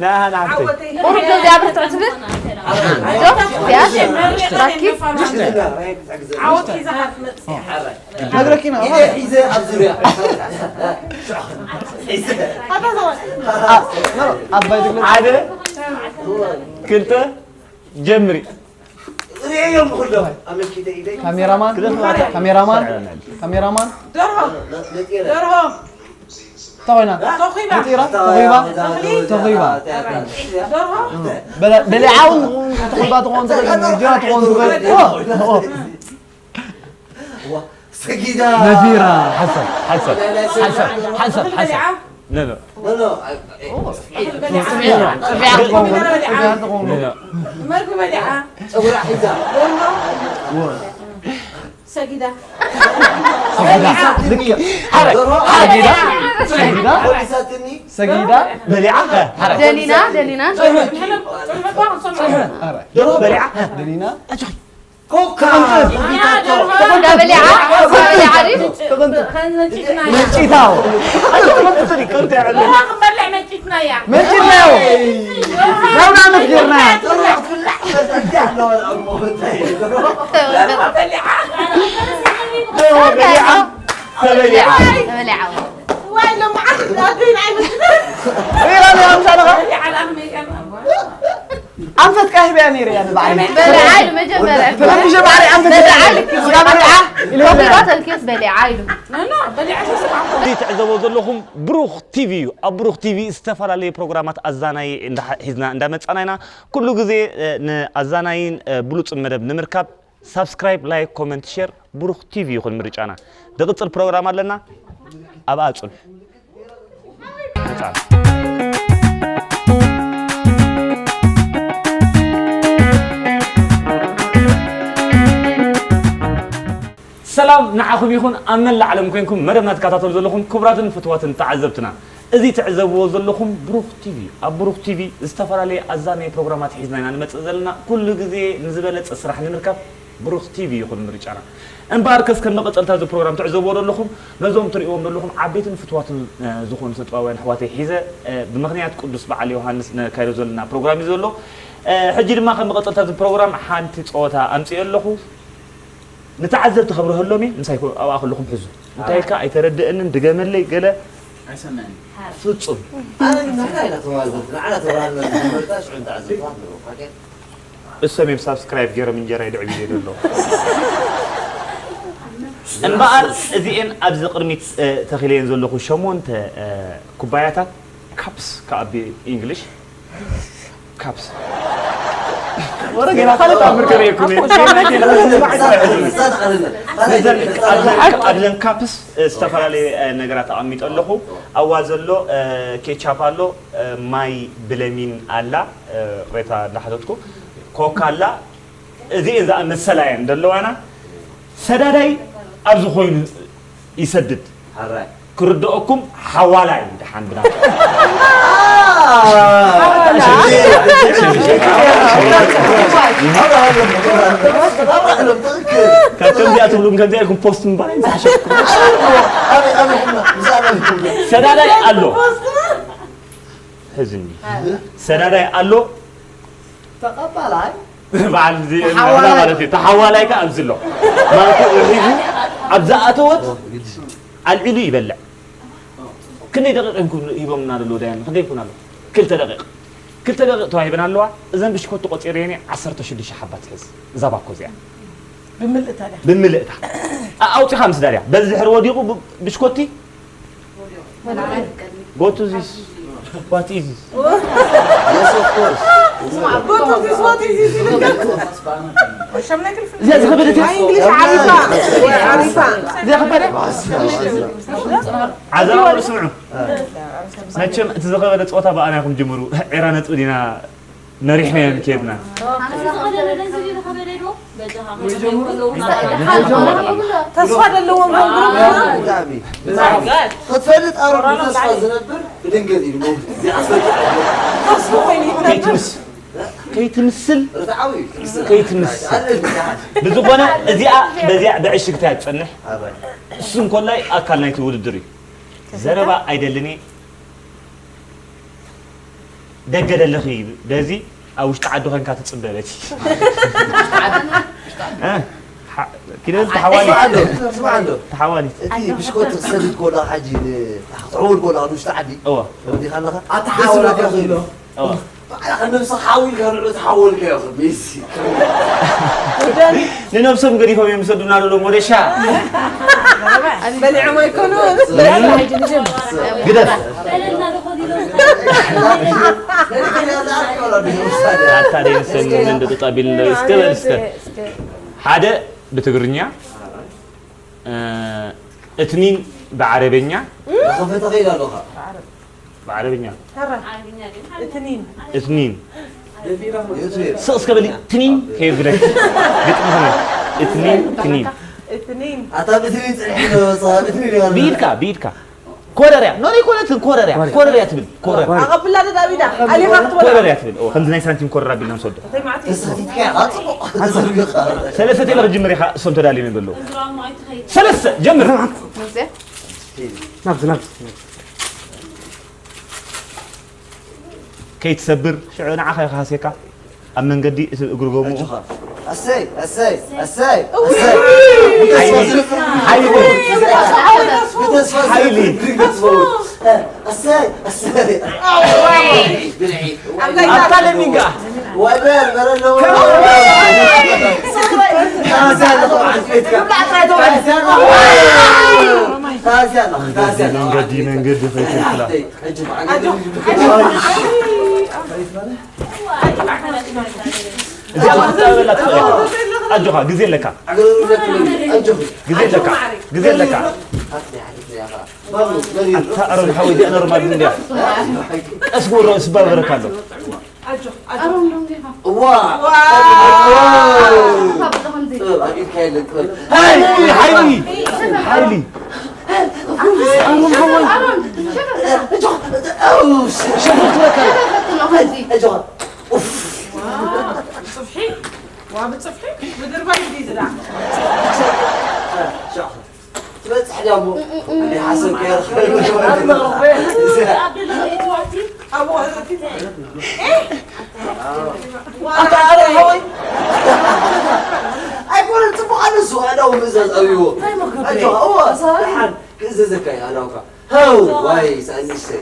ናሃ ናሓፍተይ። ቁሩብ ዶ እዚኣ ብርትዕ ትብል? ዶ? እዚኣ? ራኪብ? ዓወት ሒዛ ክትመፅእ። ነግረኪና ኢደ ሒዘ ኣብ ዙርያ ሒዘ ኣባይ ትግለ ሓደ ክልተ ጀምሪ። ርእዮም ኩሎም ኣመልኪተ ኢደይ ካሜራማን ካሜራማን ካሜራማን ደርሆ ነጢረ ደርሆ ተኾይና ተኺባ ነጢራ ተኺባ ተኺባ ደርሆ በሊዓ እውን ተኺባ ትኾን ትኽእል ጅራ ትኾን ትኽእል ሰጊዳ ነፊራ ሓሰብ ሓሰብ ሓሰብ ሓሰብ ሓሰብ ኖ ኖ ኖ ኖ ጽቢያ ትኸውን ጽቢያ ትኸውን ኖ ኖ መርጊ በሊዓ ጸጉራ ሒዛ ሰጊዳ ሰጊዳ ልክ ሓረ ሰጊዳ ሰጊዳ ወዲሳትኒ ሰጊዳ በሊዓ ሓረ ደሊና ደሊና ደርሆ በሊዓ ደሊና ኮካ ዳ በሊዓ ዳ በሊዓ ድዩ? መንጭታው ደርሆ ክንበልዕ መጭትና እያ መንጭናዮ ናውና መትጌርና በሊዓ በሊዓ ተበሊዓ ተበሊዓ ዋይ ለማዓት ኣዱይ ናይ መጭና ሪራ ናይ ኣምሳለኻ በሊዓ ላም ኣንፈት ቃሂብያ ነይረ እያ ንባዕለይ በሊዓ ኢሉ መጀመርያ ተበብሸ ባዕለይ ኣንፈት በሊዓ ቃሂብያ ኢሉ ስጋ በሊዓ ኢለ ተኺባ ተልክዮስ በሊዓ ኢሉ ኖ ኖ በሊዓ ተስማዕኩ እዚ ትዕዘቦ ዘለኹም ብሩኽ ቲቪ እዩ። ኣብ ብሩኽ ቲቪ ዝተፈላለዩ ፕሮግራማት ኣዛናይ እንዳ- ሒዝና እንዳመጻና ኢና። ኩሉ ግዜ እ፣ ንኣዛናይን እ፣ ብሉጽን መደብ ንምርካብ ሳብስክራይብ፣ ላይክ፣ ኮመንት፣ ሼር ብሩኽ ቲቪ ይኹን ምርጫና። ዝቕጽል ፕሮግራም ኣለና። ኣብኣ ጽንሑ። መጻና። ሰላም ንዓኹም ይኹን ኣብ መላእ ዓለም ኮይንኩም መደብና ትከታተሉ ዘለኹም ክቡራትን ፍትዋትን ተዓዘብትና። እዚ ትዕዘብዎ ዘለኹም ብሩኽ ቲቪ እዩ። ኣብ ብሩኽ ቲቪ ዝተፈላለየ ኣዛነየ ፕሮግራማት ሒዝና ኢና ንመጽእ ዘለና። ኩሉ ግዜ ንዝበለጸ ስራሕ ንምርካብ ብሩኽ ቲቪ ይኹን ምርጫና። እምበኣርከስ ከም መቐጸልታ እዚ ፕሮግራም ትዕዘብዎ ዘለኹም ነዞም ትርእይዎም ዘለኹም ዓበይትን ፍትዋትን እ፣ ዝኾኑ ስነጥበባውያን ኣሕዋተይ ሒዘ እ፣ ብምኽንያት ቅዱስ በዓል ዮሃንስ ነካይዶ ዘለና ፕሮግራም እዩ ዘሎ። እ፣ ሕጂ ድማ ከም መቐጸልታ እዚ ፕሮግራም ሓንቲ ጸወታ ኣምጽኤ ኣለኹ። ንተዓዘብቲ ከብርሀሎም እየ፣ ምሳይ ኮ- ኣብኣ ከለኹም ሕዙ። እንታይ ኢልካ ኣይተረድእንን፣ ድገመለይ፣ ገለ ኣይሰምዕን። ፍጹም። ኣነ ንሕና ኢና ተዋዘብቲ ንዓና ተባህልና ዝመርጣ ሽዑ ንተዓዘብቲ ኣለዉ ሓቂ እሶም እዮም ሳብስክራይብ ገይሮም እንጀራ ይድዕብሉ ዘለዉ። እምበኣር እዚኤን ኣብዚ ቅድሚት እ፣ ተኺለየን ዘለኹ ሸሞንተ እ፣ ኩባያታት ካፕስ ካብ እንግሊሽ ካፕስ ወረ ገና ካልእ ተኣምር ከርእየኩም እየ። ገና ገና ነዘን ኣብዘን ኣብዘን ካፕስ እ፣ ዝተፈላለየ እ፣ ነገራት ኣቐሚጠ ኣለኹ። ኣብዋ ዘሎ እ፣ ኬቻፕ ኣሎ፣ እ፣ ማይ ብለሚን ኣላ፣ እ፣ ቅሬታ እንዳሓተትኩ ኮካ ኣላ። እዚኤን ዝኣመሰላ እየን ዘለዋና። ሰዳዳይ ኣብዚ ኮይኑ ይሰድድ። ሓራይ ክርድኦኩም ሓዋላይ ደሓን ብና ካብ ከምዚኣ ትብሉም ከምዚኣ ኢልኩም ፖስት ምባል ኣይምዝሓሸኩም። ሰዳዳይ ኣሎ ሕዝኒ ሰዳዳይ ኣሎ ተቐባላይ በዓል እዚ ንሕና ማለት እዩ ተሓዋላይ ከ ኣብዚ ኣሎ ማንኩ ሒዙ ኣብ ዝኣተወት ኣልዒሉ ይበልዕ። ክንደይ ደቂቕ እዮም ክብሉ ሂቦምና ዘለዉ ዳያኑ ክንደይ ይኩን ኣሎ ክልተ ደቂቕ ክልተ ደቂቕ ተዋሂበን ኣለዋ። እዘን ብሽኮቲ ቆፂረ የኔ ዓሰርተ ሽዱሽተ ሓባ ትሕዝ እዛ ባኮ እዚኣ ብምልእ ታዲያ ብምልእታ ኣውፂኻ ምስ ዳርያ በዚ ድሕሪ ወዲቑ ብ- ብሽኮቲ What is this? What is this? Yes, of course. What is this? What is this? እዚኣ ዝኸበደት እያ። እንግሊሽ ዓሪፋ ዓሪፋ እዚኣ ከበደ ዓዘራዊ ስምዑ። መቸም እቲ ዝኸበደ ፀወታ ብኣና ኢኹም ጅምሩ። ዒራ ነጥቢ ዲና ነሪሕናዮ ንኬድና። ተስፋ ዘለዎም ብጣዕሚ። ክትፈልጥ ኣሮን ብተስፋ ዝነብር ብድንገት እዩ ዝመውት። እዚኣ ትፈልጥ። ተስፋ ኮይኑ ይኹን ከይትምስ ከይትምስል፣ ርትዓዊ እዩ። ትምስል። ከይትምስል። ኣልእልቲ ሓንቲ። ብዝኾነ እዚኣ በዚኣ ብዕሽግታ እያ ትጸንሕ። ኣባይ። እሱ እንኮላይ ኣካል ናይቲ ውድድር እዩ። ዘረባ ኣይደልን እየ። ደገ ደለኺ በዚ ኣብ ውሽጢ ዓዲ ኮንካ ትጽበ በቲ። እ፣ ሓ-፣ ኪደ ተሓዋሊት። ስማዕ ኣሎ፣ ስማዕ ኣሎ። ተሓዋሊት። እቲ ብሽኮት ክትሰድድ ከሎ ሓጂ ን-፣ ክትሕውል ከሎ ኣብ ውሽጢ ዓዲ እወ። ወዲኻ ኣለኻ? ኣተሓውላ ደስ ዝብለካ ከሎ። እወ። ባዕልኻ ነብስኻ ሓዊልካ ንዕኡ ትሓወልካዮ ሜሲ። ንነብሶም ገዲፎም እዮም ዝሰዱና ዶ ሞደሻ? በሊዖም ኣይኮኑን። ግደፍ። ኣታ ደይ ንሰን እንደ ተጣቢል እንደ እስከ በል እስከ። ሓደ ብትግርኛ፣ እ፣ እትኒን ብዓረበኛ። ከፈተ ከይድ ኣለኻ። ብዓረብኛ። ተራ። እትኒን። እትኒን። ስቕ እስከ በሊ፣ ትኒን ከየብለኪ። ግጥሚ ኾነ። እትኒን፣ ትኒን። እትኒን። ኣታ ብትኒን ጽንሒ ነው፣ ሰዋ ብትኒን ይሆናል። ብኢድካ፣ ብኢድካ። ኮረርያ። ኖ፣ ኖ፣ ኣይኮነትን፣ ኮረርያ። ኮረርያ ትብል። ኮረርያ። ኣቐብላ ደዳቢዳ። ኣሊኻ ክትበላ። ኮረርያ ትብል። ኦ፣ ከምዚ ናይ ሳንቲም ኮረር ኣቢልና ንሰዶ። እንታይ ማለት እዩ? ተሳቲፍካ ኢኻ፣ ጽቡቕ። ተዘርጊኻ። ሰለስተ ቴለ ክጅምር ኢኻ፣ እሶም ተዳልዮም ዘለዉ። ሰለስተ፣ ጀምር። ናብዚ፣ ናብዚ። ከይትሰብር፣ ሽዑ ንዓኻ ይኸሃስየካ። ኣብ መንገዲ እቲ እግሪ ጎሙ። ኣጆኻ። ኣሰይ፣ ኣሰይ፣ ኣሰይ፣ ኣሰይ። ሓይሊ፣ ሓይሊ። ብተስፋ ዝብል፣ ሓይሊ። ብተስፋ ዝብል፣ ብተስፋ ዝብል። ኣሰይ፣ ኣሰይ። ኣታ ለሚንጋ። ወደር፣ በረዶ። ታዝያ ኣለኹ፣ በዓል ቤትካ። ታዝያ ኣለኹ፣ ታዝያ ኣለኹ። መንገዲ፣ መንገዲ፣ መንገዲ፣ ፈይተክላ። እዚኣ ክትጻወተላ ትኽእል ኢኻ። ኣጆኻ፣ ግዜ ኣለካ። ግዜ ኣለካ። ግዜ ኣለካ። ኣታ ኣሮን ሓወይ፣ እዚኣ ኖርማል እንድያ። ቀስ ብሎ ስባበረካ ኣሎ። እዋ። ጥበብ ኣብ ኢድካ የለን፣ ጥበብ። ሓይሊ፣ ሓይሊ፣ ሓይሊ። ኣሮን ሓወይ። ሸፈት ትበካ። ጽፍሒ፣ ዋ፣ ብጽፍሒ ምድርባይ እንዲ ዝዳ። ትበጽሕ ድያ እሞ? እንዲ ሓሰብ ከየርኸ። ኣብኡ ሕዘቲ። ኣታ ኣረ ሓወይ። ኣይኮነን፣ ጽቡቕ ኣሎ፣ እሱ ኣእዳው ምእዛዝ ኣብይዎ። ኣጆኻ፣ እወ፣ ደሓን ክእዘዘካ እየ ኣእዳውካ። ሃው፣ ዋይ፣ ሳእኒ እሰይ።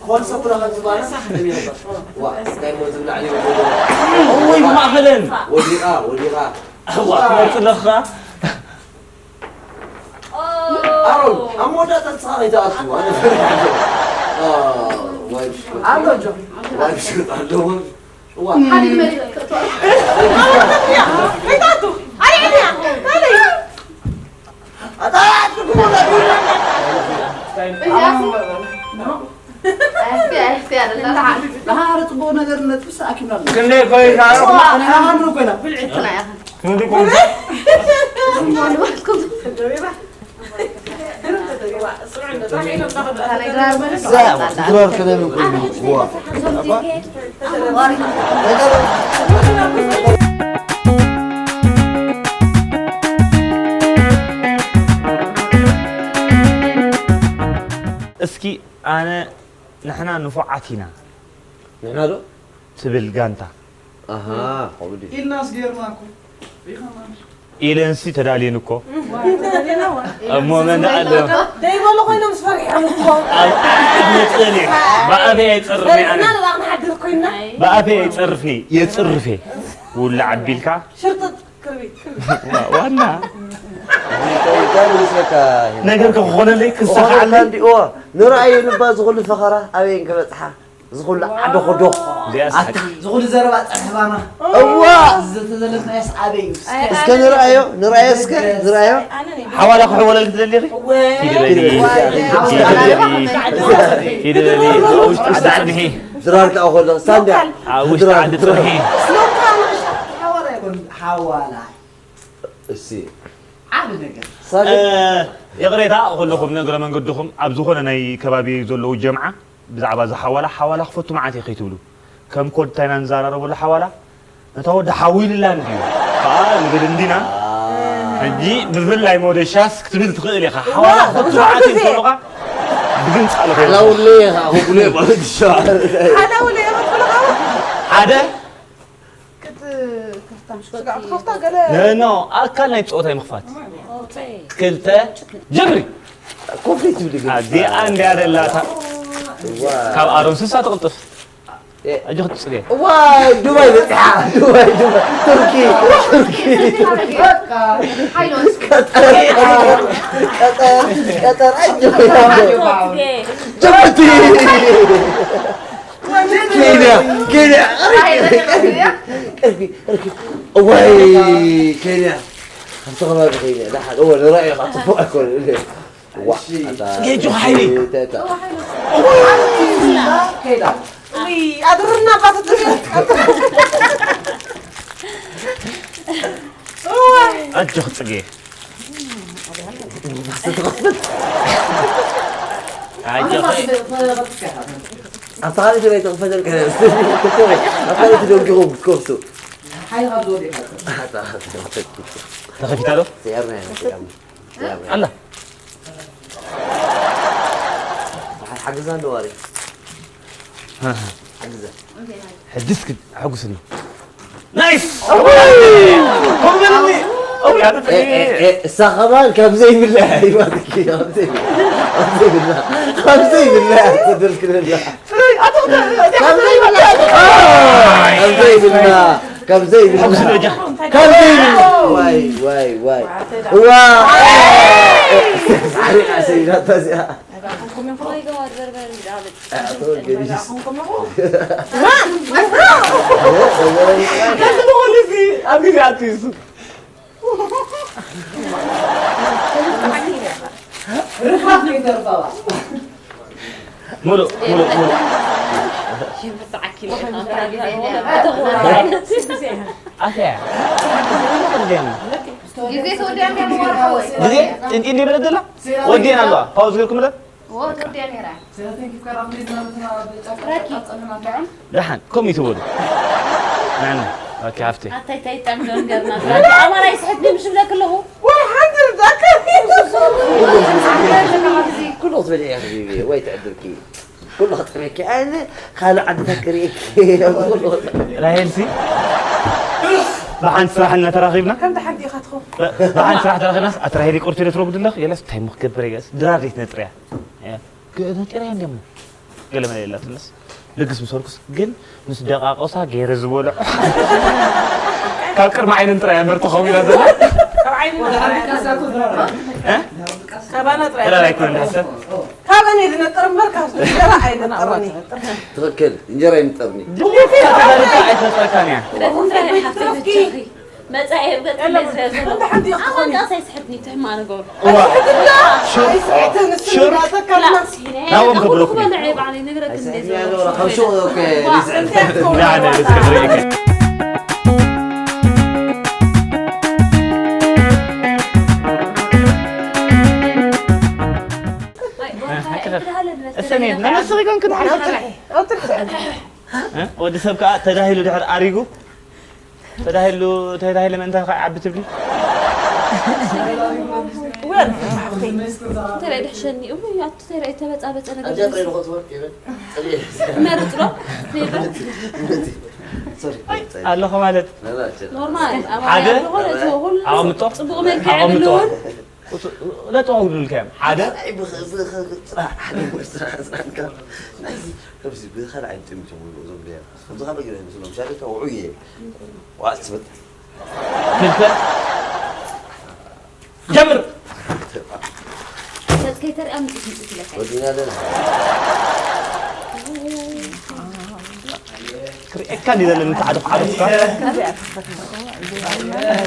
ኮልሶ ኩላ ከም ዝበሃል ሳሕ ደም ይነበር። ዋ፣ እንታይ እሞ ዝብላዕ እዩ። እወይ፣ ብማእኸለን። ወዲቓ፣ ወዲቓ። እዋ፣ ትመርጽ ኣለኻ። ኣሮን፣ ኣብ መወዳእታ ንስኻ ከይትኣቱ፣ ኣነ ፈሪሐ ኣለኹ። ኣ፣ ዋይ፣ ብሽኮት። ኣሎ፣ ጆ። ዋይ፣ ብሽኮት ኣለዎ። እዋ። ሓሊብ መሊእ ክትእትዋ። ከይትኣቱ። ኣይ፣ ኣይ፣ ኣይ። ኣታ፣ ኣታ፣ እዚኣ ሲ-፣ ኣይ፣ እስቲ፣ ኣይ፣ እስቲ፣ ኣይ፣ ኣታ፣ ኣረ፣ ጽቡቕ ነገር ነጥብስ ኣኪብና ኣለና። ክንደይ ኮይና? ኣነ ሃምሩ ኮይና። ብልዕትና ኢኻ። ክንደይ ኮይና? ድራር ከደም ኮይኑ። ዋ። እስኪ ኣነ ንሕና ንፉዓት ኢና ንሕና ዶ? ትብል ጋንታ። ኣሃ፣ ከምኡ ድዩ? ኢልናስ ጌርና እኮ። ኢለንሲ ተዳልየን እኮ። እሞ መን ኣሎ? ደይበሉ ኮይኖም ፈሪሖም እኮ። ኣብ ዓዲ ጽኒሕ። ብኣፈይ ኣይጸርፍኒ ኣነ። ንሕና ንባቕ ንሓድር ኮይና። ብኣፈይ ኣይጸርፍኒ፣ የጽርፌ። ውላዕ ኣቢልካ። ሽርጥጥ ክርቢት። ዋ-፣ ዋና። እንታይ ምስለካ? ነገር ክኾነለይ ክሰኻዓለይ። ኦሆ፣ ንርኣየ ንባ ዝኹሉ ፈኸራ ኣበይ እንከበጽሓ? ዝኹሉ ዓዶ ኾዶ። ቢያስ ኣታ፣ ዝኹሉ ዘረባ ጸርሕባና። እዋ! ዝተዘለፍናዮስ ኣበይ እዩ? እስከ ንርኣዮ፣ ንርኣዮ እስከ፣ ንርኣዮ። ሓዋላ ክሕወለል ትደሊ ኢኺ? ወይ። ኪዲ በሊ፣ ወይ። ኪዲ በሊ፣ ኪዲ በሊ። ኣብ ውሽጢ ዓዲ ጽንሒ። ድራር ከኣ ኾሎ፣ ሳንድያ። ኣብ ውሽጢ ድራር፣ ዓዲ ድራር። ጽንሒ። ሓዋላ ይኹን፣ ሓዋላ። እሲ። ዓቢ ነገር። ሳንድያ። እ፣ ይቕሬታ፣ ኩልኹም ንእግረ መንገድኹም ኣብ ዝኾነ ናይ ከባቢ ዘለዉ ጀምዓ ብዛዕባ እዚ ሓዋላ፣ ሓዋላ ክፈቱ መዓት እየ ከይትብሉ። ከም ኮድ እንታይ ኢና ንዘራረበሉ ሓዋላ? ነታ ወዲ ሓዊልላ እንድዩ። ከኣ ንብል እንዲና። ሕጂ ብፍላይ ሞደሻስ ክትብል ትኽእል ኢኻ። ሓዋላ እዋ፣ ክልተ ብዙሕ ሰዓት ግዜ። እንከሎኻ ብግንጻሎ ከይበልካ። ሓላውለ ኢኻ፣ ክብሎ ማለት ይሻላል። ሓላውለ ኢኻ ትብሎ። ሓደ ክት-፣ ክፍታ፣ ስጋዕ ክትኸፍታ ገለ ኖ፣ ኖ፣ ኣካል ናይ ጾታ ምኽፋት። ክልተ፣ ጀምሪ። ኮፍይ ትብል ግን። ኣዚኣ እንድያ ደላታ። እዋ። ካብ ኣሮን ስሳ ትቕልጥፍ። እ። ኣጆኺ ትጽገ። እዋ፣ ዱባይ በጺሓ። ዱባይ፣ ዱባይ። ቱርኪ፣ ቱርኪ። በቃ፣ ሓይሎት። ቀጠር፣ ቀጠር፣ ቀጠር። ኣጆኺ። ጀምርቲ። ኬንያ፣ ኬንያ። ቀርቢ፣ ቀርቢ፣ ቀርቢ። እዋይ፣ ኬንያ። ኣብቲ ከባቢ ኬንያ። ደሓን። እወ፣ ንራእዩ ኸዓ ጽቡቕ ኣይኮነን። ዋ፣ እሺ። ኣታ-፣ ጌጁ ሓይሊ። ተታ። ከይዳ። ውይ፣ ኣድርና ባት ትብል። ኣጆኺ ጽጌ። ኣጆኺ። ኣብታ ካልእ ትግራይ ተኽፈተልካ። ኣብታ ካልእ ትደንግኹም ክትከፍቱ። ሓይልኻ ዝወደካ። ተኸፊታ ዶ? ሰያርና ኢና፣ ሰያርና። ኣላ። ሓግዛ ኣለዋ ሪ። ሓግዛ። ሕድስ ክድ-፣ ኣሐጉስኒ። ናይስ! ኮበልኒ! ኦ፣ ያ ተፈ-፣ እ፣ እ፣ እ፣ እሳ ኸማን ካብ ዘይብላ ይባትኪ፣ ካብ ዘይብላ፣ ካብ ዘይብላ፣ ካብ ዘይብላ፣ ተደልክለላ። ካብ ዘይብላ፣ ካብ ዘይብላ፣ ካብ ዘይብላ፣ ካብ ዘይብላ። ዋይ፣ ዋይ፣ ዋይ። ዋ! ሓሪቓ ሰይዳታ እዚኣ። ሙሉእ፣ ሙሉእ፣ ሙሉእ። ኣትያ። ግዜ ተወዲኣ እንድያ ምዋር ሓወይ። ግዜ ጭንቂ እንድዩ በለት ዘላ? ወዲኤን ኣለዋ። ፓውዝ ጌርኩምለን? ወ-፣ ወዲኣ ነይራ። ደሓን፣ ከምኡ ይትበሉ። ናኒ፣ ኦኬ፣ ሃፍተይ። ኣታይ፣ ታይ፣ ጣም ዶ ንገርና። ኣማራ ይስሕት ድምሽ ብለክ ኣለኹ። ወይ ሓንቲ ርዳእካ። ኩሉ ክትበልዒ ኢኺ፣ ወይ ትዕድርኪ። ኩሉ ክጥዕመኪ። ኣነ ካልእ ዓድታት ክርእየኪ። ራሄልሲ፣ ብሓንቲ ስራሕ እናተራኺብና። ከም ደሓን ዲኻ ትኸውን? ብ-፣ ብሓንቲ ስራሕ ተራኺብናስ፣ ኣቲ ራሄል ይቅርቱ ኢለ ትረጉድ ኣለኽ? የለስ፣ እንታይ እሞ ክገብር እየስ? ድራር ዘይትነጥርያ። እያ። ግ-፣ ነጢረያ እንድሞ። ገለ መለ የላትንስ። ልግስ ምስ በልኩስ፣ ግን ምስ ደቃቆሳ ገይረ ዝበልዖ። ካብ ቅድሚ ዓይነን ጥራይ እያ እምበር ተኸዊላ ዘላ። ካብ ዓይነን ጥራይ። እ? ካባና ጥራይ። ጥራይ ኣይኮነን ዝሓሰብ። ካበን እዩ ዝነጥር እምበር ካብ እንጀራ ኣይነጥርን እዩ። ትኽክል፣ እንጀራ ኣይነጥርን እዩ። ድሌት እያ ተዛሪብካ ኣይትነጥረካን እያ። መጻኢ ህይወት የለን። ክንደይ ዝረዘ። እንተ ሓንቲ ክትኾኒ። ኣማንጣስ ኣይስሕትኒ፣ ትሕማ ነገሩ። እዋ። ኣይስሕትላ። ሹር። ኣይስሕትን፣ እሱ ሹር። እንዳተከልና። ናዎም ክብለኩም። ክበልዕ እየ ባዕለይ፣ ነግረክ እንደ ኣይስሕትኒ፣ ዝረዘ። ኖራ፣ ካብ ሹቕ እኮ እየ ዋ፣ ዝስሕት። እንተ ክትኮኒ። ና፣ ና፣ እስከ ንርእየኪ። ኣይ፣ ኣይ፣ ኣይ፣ እሰኒ፣ ኣይተዳሃለን መሰለኝ። ነመስኺ ኮንክ ድሓን። ኣውጥርሒ፣ ኣውጥርሒ። እ? ወዲ ሰብ ከኣ ተዳሂሉ ድሕር ኣሪጉ፣ ተዳሂሉ፣ ተዳሂለ ምእንታ ከ ዓቢ ትብሊ? ወይ ኣነ ሓፍተይ። እንታይ ደኣ ድሕሸኒ? እውይ፣ ኣቱ እንታይ ደኣ ተበጻበጸ ነገር ኣንተ ይመስል። ጥሬ ነው ትወርቅ ይበል። ጥሬ። መርጽ ዶ? ይበል። ሶሪ። ኣለኹ ማለት። ኖርማል። ሓደ። ኣማርኛ ዝኾነ እቲ ሁሉ ኣቐምጦ። ጽቡቕ መልክዕ ኣቐምጦ። የብሉን። ለጠው ይብሉልካ እዮም። ሓደ። ኣይ፣ ብኽ-፣ ብኽ-፣ ስራሕ፣ ሓደ ስራሕ፣ ስራሕ፣ ስራሕ፣ ናይዚ፣ ከምዚ ብኻልእ ዓይነት ጥሚት እዮም ዝብልዎ እዞም ድያ። ከምዚ ካልእ ገለ ይመስሎም። ሻለቃ ውዑይ እየ። ዋእ፣ ትበል። ክልተ። ጀምር። ገጽ ከይተርኣ ምጽእ፣ ምጽእ ትብለካ። ወዲና ኣለና። ክርእየካ እንዲ ዘለኒ፣ ተዓደኹ፣ ዓደኹካ።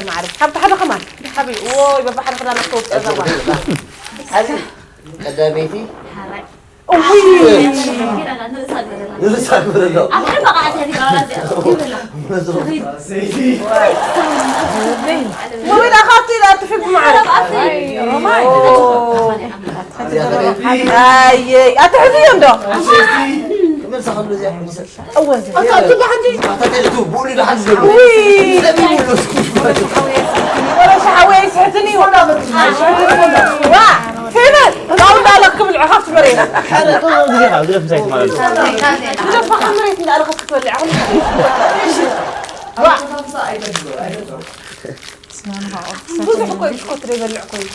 ማዕረ። ሓንቲ ሓደ ከማን። ሓቢ፣ ዎይ፣ በባ ሓደ ክዳን ኣስተውጽኦ ዘዋ። ቀዳመይቲ። ሓራይ። እውይ! ንሳ ግብር ኣሎ። ኣብ ሕልሚ ከዓ ተሪባ እዚኣ ትብል። ወይ ደኣ ካብቲ ኢላ እትፍግ ማዕረ። ኣይ፣ ኣትሕዝዮ እንዶ። እወ፣ እዚ ኣታ፣ ኣታ፣ ኣታ፣ ኣታ፣ ብኡ ኢሉ ደሓን ዘሎ። ውይ። ለምን ይብሎ እስኪ? ወረ ሻሓወይ ኣይስሕትን እዩ። ዋ፣ ፌቨር፣ ካብኡ እንዳለ ክብልዑ ካብቲ መሬት። ሓደ ጥሩ ግዜ ካብ ዝለፍ ምሳይ ትማለሉ። ዝለፋ ካብ መሬት እንዳለ ክትበልዕ ኣኹም። ዋ። ብዙሕ እኮ እዩ ብሽኮት ዘይበልዕ እኮ እዩ።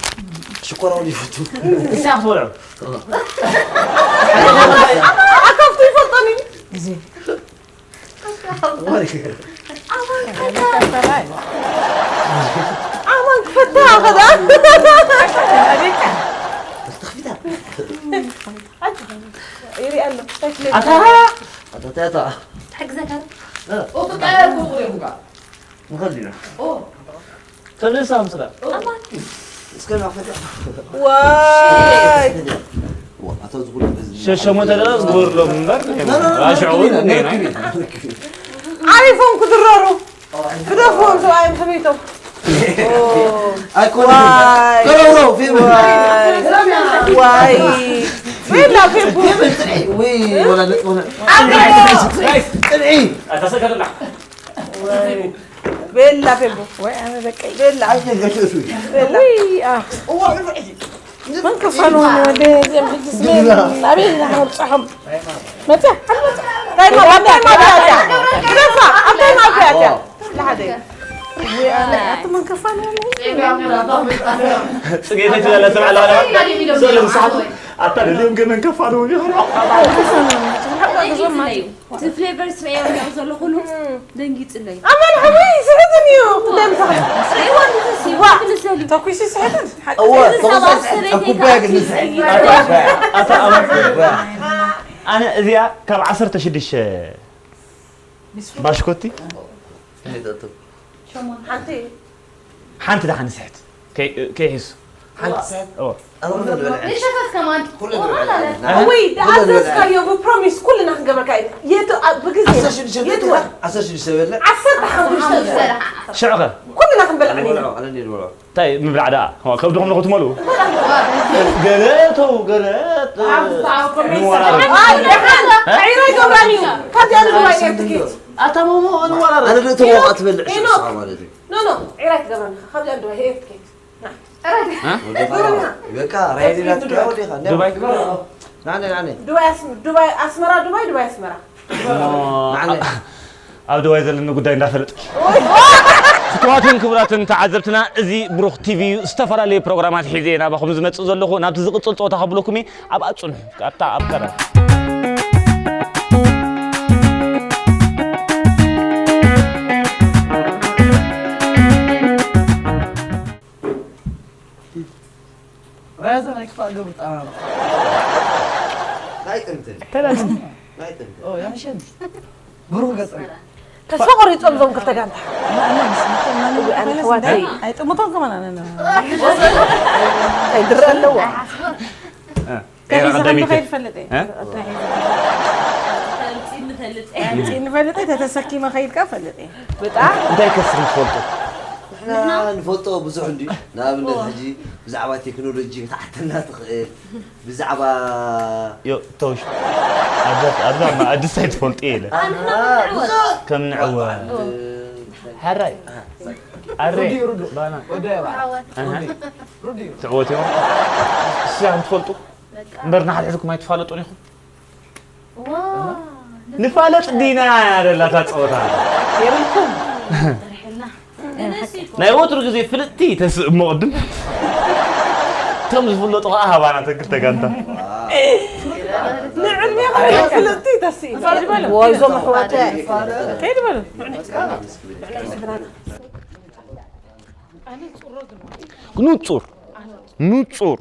ሽኮር እውን ይፈቱ። እንታይ ክትበልዑ? ኣካፍቱ ይፈልጦን እዩ። ኣማን ክፈታ ከዳ። ይርኢ ኣሎ። ኣታ! ኣታ፣ ኣታ፣ ኣታ። ትሕግዘካ ዶ? እ። ኦ፣ ፍቃድ እኮ እኮ እዮም እኮ። ንኸድ ኢና። ኦ። ተነሳ ምስላ። ኦ። እስከ ናፈታ። ዋይ። ዋ፣ ኣታ ዝጉል በዚ። ሸሸሞንተ ደቂቕ ዝግበርሎም እምበር፣ ኖ፣ ኖ፣ ኖ፣ ኣሽዑ ርክብ ኢና፣ እውን ርክብ ኢና፣ ርክብ ኢና። ዓሪፎም ክድረሩ። ግደፍዎም ሰብኣዮም ሰበይቶም። ኣይኮነን። ዋይ። ተረውረው፣ ፌቡ። ዋይ። ዋይ። ቤላ ፌቡ። ፌቡ፣ ጽንዒ። ውይ፣ ወላ፣ ወላ። ጽንዒ። ኣታ ሰከተና። ዋይ። ቤላ ፌቡ። ወይ ኣነ ደቀይ። ቤላ። ኣይተገደሱ። ቤላ። ውይ፣ ኣ። እዋ፣ መን ከፋኑ ወደ እዚኦም ሕጂ ስሜን ኣበይ ኢና ክነብፅሖም? መፅያ፣ ኣልመፅያ። እንታይ ማ-፣ እንታይ ማብያ እያ? ግደፋ፣ እንታይ ማብያ እያ? ለሓደ። ወይ ኣነ፣ ኣቲ መን ከፋኑ ወለ? ጽጌ ተጅላላ ተባዕላ። ስእሎም ሰዓቱ ኣታ ደልዮም ገመን ከፋኑ ወለ። እቲ ፍሌቨርስ ርእዮም እዮም ዘሎ ኩሉ ደንጊጽለይ። ኣማን ሓወይ ስሕትን እዩ። ደም ሰኽት። ርእይዋ ንተሲ ዋ። ክልሰሉ። ተኩሲ ስሕትን። እወ፣ እዚ ተኩሲ ሰባት ስሕትን። ሰበይተይ ኩባያ ከዓ ግን ንስሕት። ኣታ ኣማን። ኣነ እዚኣ ካብ ዓሰርተ ሽዱሽተ ባሽኮቲ። ሓንቲ። ሓንቲ ደሓን ስሕት። ከይ-፣ ከይሕሱ። ሓንቲ ስሕት? እወ። ኣብ ኩሉ ንበልዐ። ንሸፈት ከማን። ኩሉ ንበልዐ። ኣሃ። ወይ፣ ኩሉ ንበልዐ። ኣዘዝካዮ ብፕሮሚስ ኩልና ክንገብረካ ኢና። የቱ፣ ኣብ፣ ብግዜ። ዓሰርተ ሽዱሽተ የቱ ወር? ዓሰርተ ሽዱሽተ በልዕ። ዓሰርተ ሓሙሽተ ሽዑኸ? ኩልና ክንበልዕ ኢና። ንበልዖ፣ ኣነ እንድየ ንበልዖ። እንታይ ምብላዕ ደኣ? ዋ፣ ከብድኹም ንኽትመልኡ? ገለ ተው፣ ገለ ተ-፣ ኣብ፣ ኣብ ኮሜንት ንወራረድ። ኣይ፣ ደሓን። እ? ዒራ ይገብራን እዩ። ካብዚኣ ንግባይ ኤር ትኬት። ኣታ ሞሞ፣ ንወራረድ። ኣነ ዶ ተዋቕ ትበልዕ ሄኖክ። ሽዑ ማለት እዩ። ኖ፣ ኖ፣ ዒራ ይገብራን። ካብዚኣ ንግባይ ኤር ትኬት። እ? ወደ ባባ። በቃ፣ ራይድ ናትካ ወዲኻ። እንዲያው። ዱባይ? ናዕነ፣ ናዕነ። ዱባይ ኣስ-፣ ዱባይ ኣስመራ፣ ዱባይ፣ ዱባይ ኣስመራ። እሞ፣ ናዕነ። ኣብ ዱባይ ዘለኒ ጉዳይ እንዳፈለጥኪ። ክቡራትን ክቡራትን ተዓዘብትና፣ እዚ ብሩኽ ቲቪ እዩ። ዝተፈላለዩ ፕሮግራማት ሒዘ እየ ናባኹም ዝመጽእ ዘለኹ። ናብቲ ዝቕጽል ጸወታ ከብለኩም እየ። ኣብኣ ጽንሑ። ኣብታ፣ ኣብ ቀረባ። ራያዛ ናይ ክፋእ ገብር ጣዕማ። ናይ ጥንትን። ተላዝም። ናይ ጥንትን። ኦ፣ ያምሸን። ብሩህ ገጽ። ተስፋ ቆሪጾም እዞም ክልተ ጋንታ። ኣነ ኣሕዋተይ። ኣይጥምቶም ከማን ኣነ ነው። እንታይ ድረ ኣለዎ? እ፣ እንታይ ሒዘ ቀዳሚት። ከም ዝኸይድ ፈልጥ እየ። እ? እንታይ ሒዘ? ኣምጺእኒ ፈልጥ እየ። ኣምጺእኒ ፈልጥ እየ፣ ተተሰኪመ ከይድካ ፈልጥ እየ። ብጣዕሚ። እንታይ ከስሪ ትፈልጡ? ንሕና ንፈልጦ ብዙሕ እንድዩ። ንኣብነት ሕጂ ብዛዕባ ቴክኖሎጂ ክትሓተና ትኽእል። ብዛዕባ ዮ፣ ተውሽ። ኣብዛ፣ ኣብዛ መኣዲ እንታይ ትፈልጡ እየ ኢለ። ኣንሕና ከም ንዕወት። ከም ንዕወት። ሕራይ። ኣረ። ሩዲ፣ ሩዲ። ባና። ወደ ባና። ኣሃ። ሩዲ፣ ሩዲ። ትዕወት እዮም። እሺ፣ ኣንትፈልጡ? በቃ። እምበር ንሓድሕድኩም ኣይትፋለጡን ኢኹም? ዋ፣ ንፋለጥ ዲና ደላታ ጸወታ። የብልኩም። ናይ ወትሩ ግዜ ፍልጥቲ ተስእ እሞ ቅድም። እቶም ዝፍለጡ ኸዓ ሃባና ተግር ተጋንታ። ንዕድሜኻ ፍልጥቲ ተስእ። ወይ ዞም ኣሕዋተይ። ከይድ በሉ። ንጹር፣ ንጹር።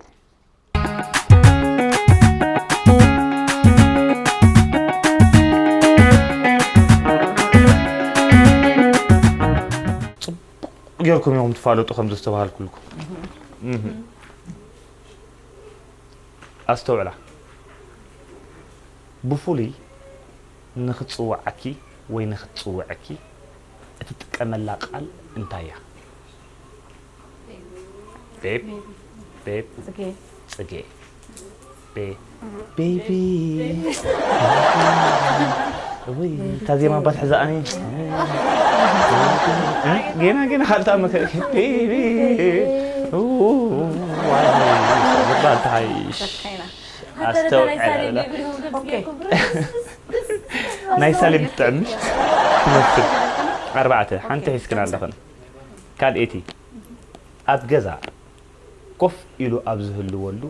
ጽቡቕ ጌርኩም ኢኹም ትፋለጡ ከም ዘስተባሃልኩልኩም። እህ። ኣስተውዕላ። ብፍሉይ ንኽትጽውዓኪ ወይ ንኽትጽውዐኪ እትጥቀመላ ቃል እንታይ እያ? ቤብ፣ ቤብ፣ ጽጌ። ጽጌ። ቤቢ። ውይ፣ እታ ዜማ እባ ትሕዛኒ። ጌና፣ ጌና፣ ካልታ መከ-፣ ቤቢ። ኡ፣ ዋይ፣ ዝበሃል ተሓይሽ። ኣስተውዕል። ናይ ሳሌም ትጥዕምሽ ትመስል። ኣርባዕተ፣ ሓንቲ ሒዝክን ኣለኽን። ካልኤቲ፣ ኣብ ገዛ ኮፍ ኢሉ ኣብ ዝህልወሉ፣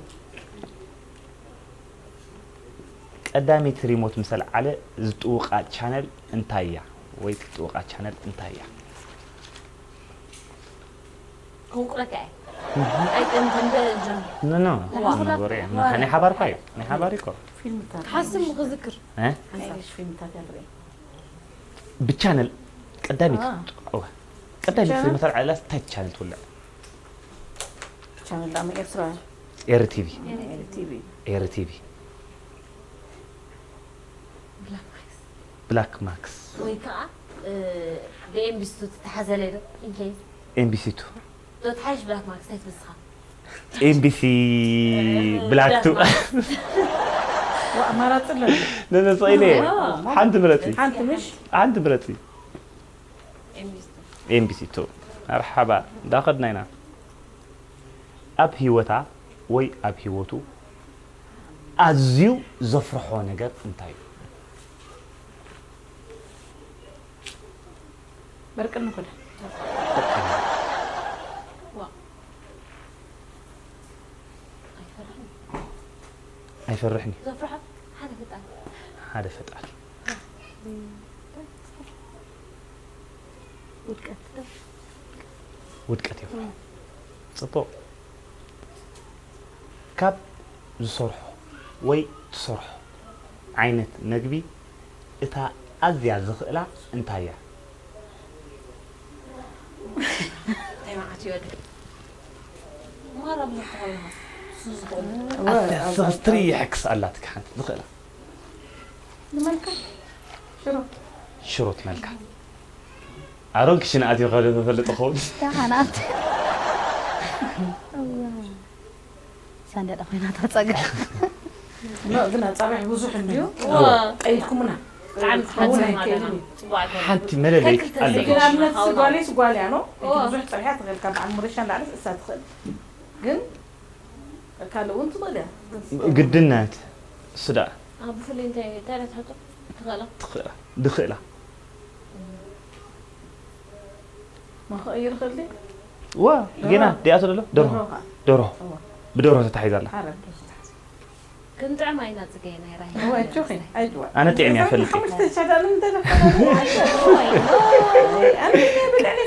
ቀዳመይቲ ሪሞት ምስ ኣልዓለ ዝጥውቓ ቻነል እንታይ እያ? ወይ ትጥውቓ ቻነል እንታይ እያ? ከውቅረካ እየ። ኣይጠምትን በእንትን። ኖ፣ ኖ። ዋ። ኖ፣ ወሬ። ኖ፣ ናይ ሓባር እኳ እዩ። ናይ ሓባር እኮ። ፊልምታት። ሓስም ክዝክር። እ? ናይ እንግሊሽ ፊልምታት እያ ትርኢ። ብቻነል ቀዳሚት፣ አ። እዋ፣ ቀዳሚት ብቻነል? ፊልም ተልዓላ እንታይ ቻነል ትውልዕ? ቻነል ዳማ ኤርትራ። ኤር ቲቪ። ኤር ቲቪ። ኤር ቲቪ። ብላክ ማክስ። ብላክ ማክስ። ወይ ከዓ፣ እ፣ ብኤምቢሲ ቱ ትተሓዘለ ዶ? ኢንኬስ። ኤምቢሲ ቱ። ዶ ትሓይሽ ብላክ ማክስ እንታይ ትብስኻ? ኤምቢሲ ብላክ ቱ። ዋ፣ ኣማራጺ ኣለኒ። ነነስቕ ኢለ። ዋ። ሓንቲ ምረጺ። ሓንቲ ምሽ? ሓንቲ ምረጺ። ኤምቢሲ ቱ። ኤምቢሲ ቱ። መርሓባ፣ እንዳኸድና ኢና። ኣብ ህይወታ ወይ ኣብ ህይወቱ ኣዝዩ ዘፍርሖ ነገር እንታይ እዩ? በርቅኒ ኮዳ። ዋ። ኣይፈርሕን። ኣይፈርሕን እዩ። ዘፍርሖ ሓደ ፈጣሪ። ሓደ ፈጣሪ። ውድቀት። ውድቀት እዩ። እም። ጽቡቕ። ካብ ዝሰርሖ ወይ ትሰርሖ ዓይነት መግቢ እታ ኣዝያ ዝኽእላ እንታይ እያ? እንታይ መዓት እዩ ወዲ? ማራ ብዙሕ ተኾይኑ። እሱ ዝኽእሉ። ኣዝያ ኣብ፣ ኣብ፣ ዝኽእላ ኣብ፣ ትሪ ኣብ ይሕክስ ኣላትካ ሓንቲ ዝኽእላ። ንመልካ? ሽሮ። ሽሮ ትመልካ። ኣሮን ክሽነ ኣትዩ ከሎ ተፈልጥ ኸውን። ደሓናት። እዋ። ሳንዳዳ ኮይና ተጸጋ። ኖ፣ ግን ኣጻብሕ ብዙሕ እንድዩ። እዋ። ቀይድኩምና። ብጣዕሚ ክኸውን ትሓጽብ ኣይክእልን ማለት እዩ። ነው። ጽቡቕ ኣይኮነን። ሓንቲ መለለይ ከክልተ ኣለዎ። ግን ኣብነት ስጓሌ ስጓሌ እያ፣ ኖ? እዋ። ብዙሕ ጸብሒ ትኽእል፣ ካብ በዓል ሙሪሻ ንላዕሊ እሳ ትኽእል። ግን ካልእ እውን ትኽእል እያ። ግድነት እሱ ደኣ። ኣብ ብፍሉይ እንታይ፣ እንታይ ኢላ ትሕቶ? ትኽእላ? ትኽእላ። ድኽእላ። መኽእይር ኽእል ድዩ? ዋ፣ ጌና፣ ደርሆ። ዲኣቶ ደሎ? ደርሆ። ደርሆ ኸዓ። ደርሆ። እዋ። ብደርሆ ተታሒዛ ኣላ። ሓረ፣ ብደርሆ ተታሒዛ። ክንጥዕማ ኢና፣ ጽገ፣ ናይ ራሄል እዋ፣ ጆኺ፣ ኣይድዋ። ኣነ ጥዕም እያ ፈልጥ። ሓሙሽተ ቻዳ ንምንታይ ነፋ?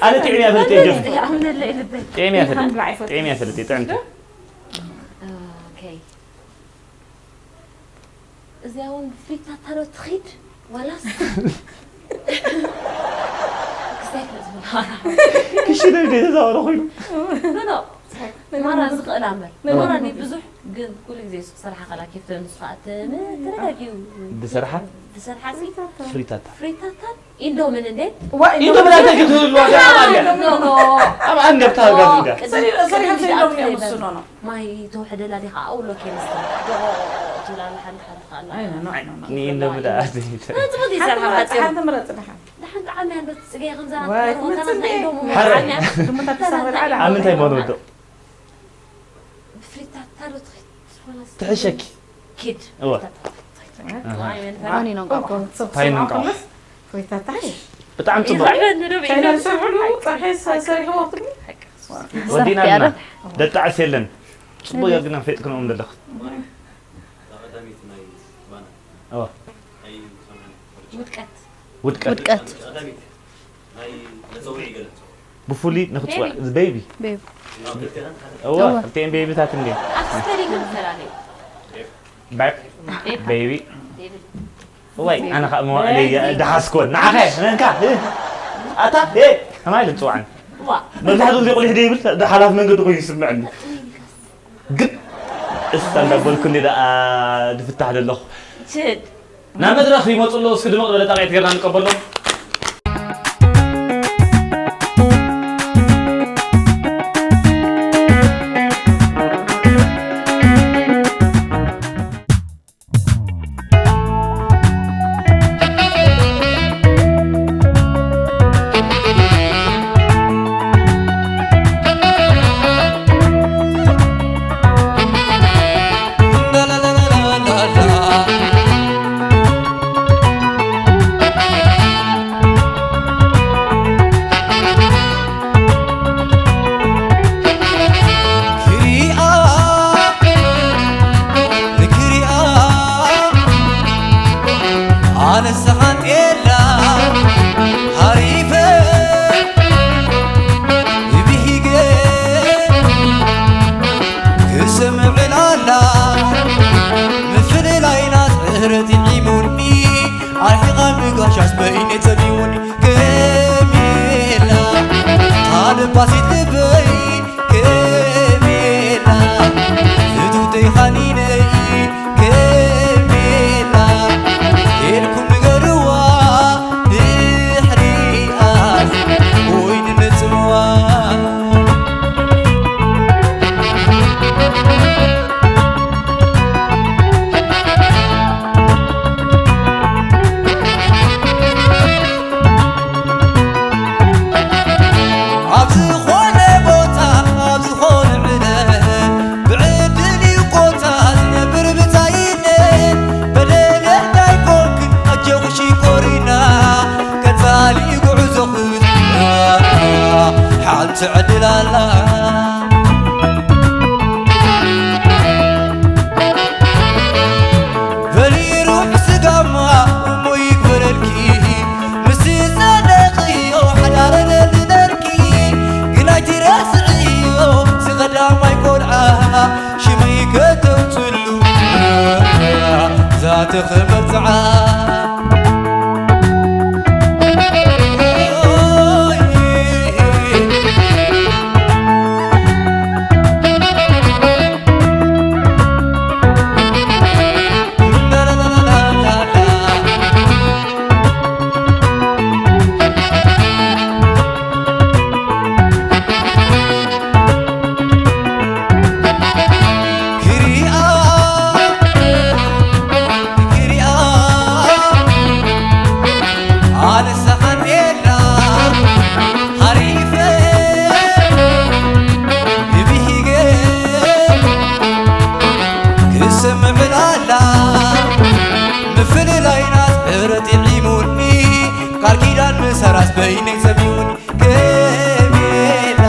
ኣነ ጥዕም እያ ፈልጥ፣ ጆኺ። ኣምነለ ልበይ። ጥዕም እያ ፈልጥ። ሓምላ ኣይፈልጥ። ጥዕም እያ ፈልጥ፣ ጥዕምቲ። ኦኬ። እዚኣ እውን ብፍሪታታ ዶ ትኺድ ዋላስ ክሳይ ከዝብላ? ክሽነ እንደ ተዛወረ ኮይኑ። ኖ፣ ኖ። ማራ ዝኽእላ እምበር። ኖ፣ ኖ። ማራ እኔ ብዙሕ ግን ኩሉ ግዜ እሱ ክሰርሓ ከላ ኬፍ ትብል ንሱ ከዓ ትም-፣ ተደጋጊሙ ድሰርሓ? ድሰርሓ ሲ ፍሪታታ። ፍሪታታ። ፍሪታታን ኢንዶምን እንዴ? ዋ፣ ኢንዶምን ኢንዶምን እንታይ ክትህልዋ? ኖ፣ ኖ፣ ኖ። ኣብ ኣንገብታ ጋር እንዳ። ቅድም-፣ ሰሪ-፣ ሰሪሖም ቅድም ሰይዶም እዮም ዝኣትፈ እሱ፣ ኖ፣ ኖ። ማይ ተውሕደላ ዲኻ? ኣውሎ ኬሚስትሪ። ዶ ትብላ ኣላ ሓንቲ ሓንቲ ከኣ ኣላ። ኣይ፣ ኖ፣ ኖ፣ ኖ፣ ኖ። ንኢንዶ ብላ ኣትይተ። ጽቡቕ ሓንቲ ይሰርሓ ምረጽ፣ ሓጺሩ። ሓንቲ ምረጽ፣ ደሓን። ደሓን ጣዕሚ እንዶ ትጽገይ ከምዛ ዋይ፣ ናትካ ትመጽእ ተወታና እንዴ? ኢንዶ ሓረ። ዓሚያ። ድሙታት ተሳፈር ዓዳ። ኣብ ምንታይ መን ወዶ? ብፍሪታታ ዶ ትኸይድ? ትሕሸኪ። ኪድ። እወ። ፍሪታታ። ኣይ፣ መን ፈራ? ኣኒ ነው ቋንቋ። ታይ ነው ቋንቋ? ፍሪታታ። ብጣዕሚ ጽቡቕ። ይስርሐኒ ዶ ቻይና ብኢንዶ? ዝሰርሕሉ ጸብሒ ሰ-፣ ሰሪሕዎ ክትብሊ? ወዲና ስራሕ ኣለና። ደጣዕስ የለን። ጽቡቅ ጌርክን ኣፍሊጥክንኦም ዘለኽን። እዋ። ውድቀት። ውድቀት። ውድቀት። ብፍሉይ ንኽትጽዋዕ፣ ቤቢ። ቤቢ። እዋ፣ እዋ። ክልቲኤን ቤቢታት እንዴ? ኣብ ስፔሊንግ ይፈላለዩ። ቤቢ። ቤቢ። ቤቢ። እዋይ፣ ኣነ ኸኣ መዋእለይ ደሓስኮን። ንዓኸ፣ ነንካ፣ እ? ኣታ፣ እ? ከማይ ኢለ ዝጽውዓን። ዋ። መብዛሕትኡ ግዜ ቁሊሕ ደይብል፣ ደ-፣ ሓላፊ መንገዲ ኮይኑ ይስምዐኒ። ግን፣ እሳ እንዳበልኩኒ ደኣ ድፍታሕ ደለኹ። ችድ። ናብ መድረኽ ይመጹ ኣለዉ፣ እስኪ ድምቕ ዝበለ ጣቕዒት ጌርና ንቀበሎም። ከሜላ ፍትውተይ ኻኒነይ ከሜላ ኬድኩም ንገርዋ ድሕሪኣስ ወይኒ ንጽዋ። ኣብ ዝኾነ ቦታ ኣብ ዝኾነ ዕለት ብዕድል እዩ ኮታ ዝነብር ብታይነት በደለኛ ኣይኮንክን ኣጆኺ ሽኮሪና ቀጻሊ ጉዕዞኺ ሓንቲ ዕድል ኣላ። በሊሩ ስጋማ እሞ ይግበረልኪ ምስ ጸደቕዮ ሓዳረ ደልደልኪ ግን ኣይትረስዕዮ ዝቐዳማይ ቆልዓ ሽመይ ከተውፅሉ ዛተኸ መርፅዓ። ክሪኣ ክሪኣ ኣነሳ ካንዴላ ሃሪፈ ብሂገ ክሰምዕ ዕላላ ምፍልላይና ዝሕረት ይዒሙኒ ቃል ኪዳን ምሰራስ በይነይ ሰሚዑኒ። ከሜላ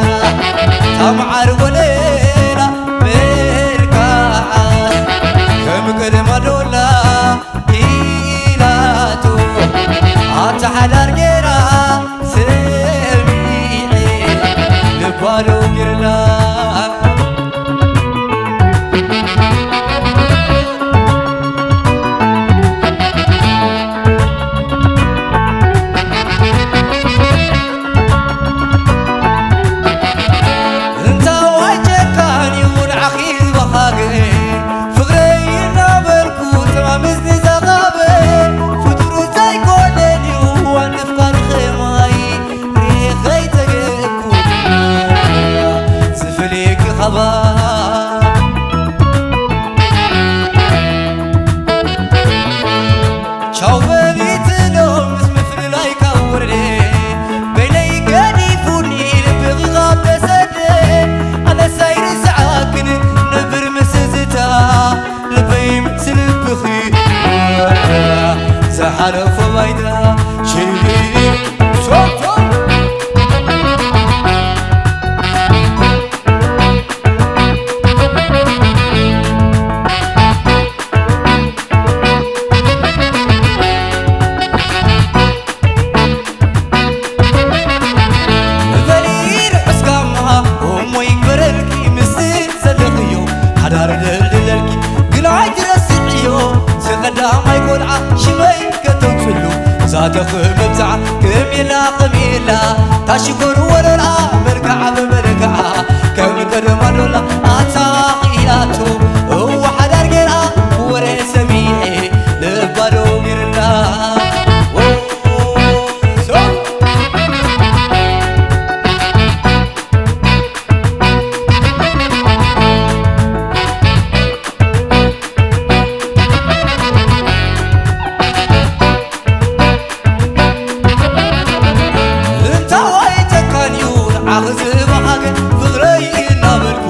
ታምዓር ወለላ መልክዓ ከም ቀደማ ዶላ ኢላቶ ኣታ ሓዳር ጌራ ሰሚዐ ልባ ደው ጌርላ። እንታዋይ ጨካን እዩ ንዓኺ ዝወሃበ፣ ፍቕረይ እናበልኩ ተማምዝ ንዘኻበ፣ ፍጡር ዘይኮነን እዩ ዋን ፍቃር ኸማይ፣ ርኤ ኸይተገኩ ዝፍልየኪ ኻባ። ቻው በሊትሎ ምስ ምፍልላይ ካብ ወረደ፣ በይነይ ገዲፉኒ ልብኺ ካብ ተሰደ። ኣነስ ኣይርስዓክን ነብር ምስ ትዝታ፣ ልበይ ምስ ልብኺ ዝሓለፎ ባይታ ሽግሪ ሶቶ። በሊ ርሑስ ጋማ እሞ ይግበረልኪ፣ ምስ ዘለኽዮ ሓዳር ደልድለልኪ፣ ግን ኣይትረስዕዮ፣ ዝቐዳማይ ቆልዓ ሽመይ ከተውፅሉ፣ ዛተኽ መብፅዓ፣ ከሜላ፣ ከሜላ፣ ታሽጎር ወለላ፣ መልክዓ ብመልክዓ፣ ከም ቀደማ ዶላ፣ ኣታ ኽኢላቶ፣ እዋ ሓዳር ጌራ፣ ወረ ሰሚዐ፣ ልባ ደው ጌርላ። እንታዋይ ጨካን እዩ ንዓኺ ዝበሃገ ፍቕረይ እናበልኩ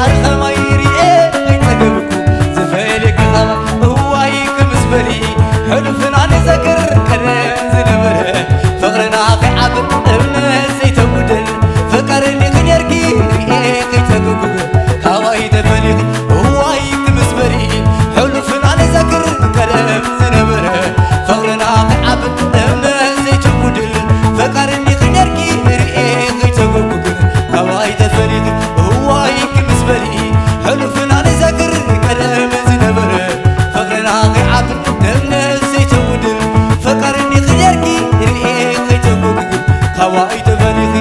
ኣርኸማይ ርኤ ከይጸገብኩ ዝፈልየኪ ኸማ እዋይ ክምስ በሊ ሕሉፍና ንዘክር ቀደም ዝነበረ ፍቕርና ከይዓብር እምነት ዘይተጉድል ፍቀርኒ ክኔርኪ ርኤ ከይጸገብኩ ካባይ ተፈሊኺ እዋይ ክምስ በሊ ሕሉፍና ንዘክር ቀደም ዝነበረ ፍቕርና ከይዓብር እምነት ዘይተጉድል ፍቀርኒ ክኔርኪ ርኤ ከይጸገብኩ ካባይ ተፈሊኺ እዋይ ክምስ በሊ ሕሉፍና ንዘክር ቀደም ዝነበረ ፍቕርና ከይዓብር እምነት ዘይተጉድል ፍቀርኒ ክኔርኪ ርኤ ከይተጎግግ ካባይ ተፈሊኺ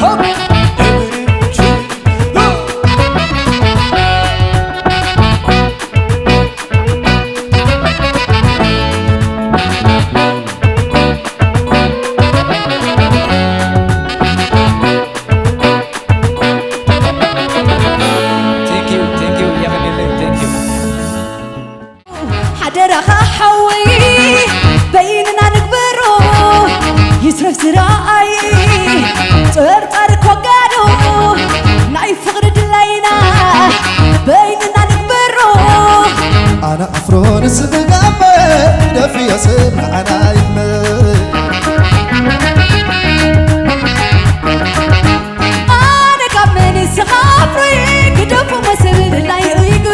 ሆፕ! Thank you, thank you፣ የቐንየለይ፣ thank you። ሓደራኻ ሓወይ በይንና ንግበሮ ይትረፍ ዝረኣይ ጥርጣር ኮጋዶ ናይ ፍቕሪ ድላይና በይንና ንግበሮ ኣነ ኣፍሮ ንስብጋበ ደፍዮ ሰብ ንዓና ይሕመ ኣነ ካብ መን ስኻፍሪ ግደፉ መስብል ናይ ሪግብ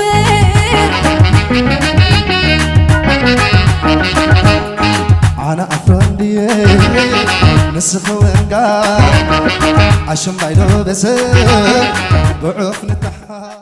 ኣነ ኣፍሮ እንድየ ንስኺ ወንጋ ኣሽምባይዶ በሰብ ብዑፍ ንተሓ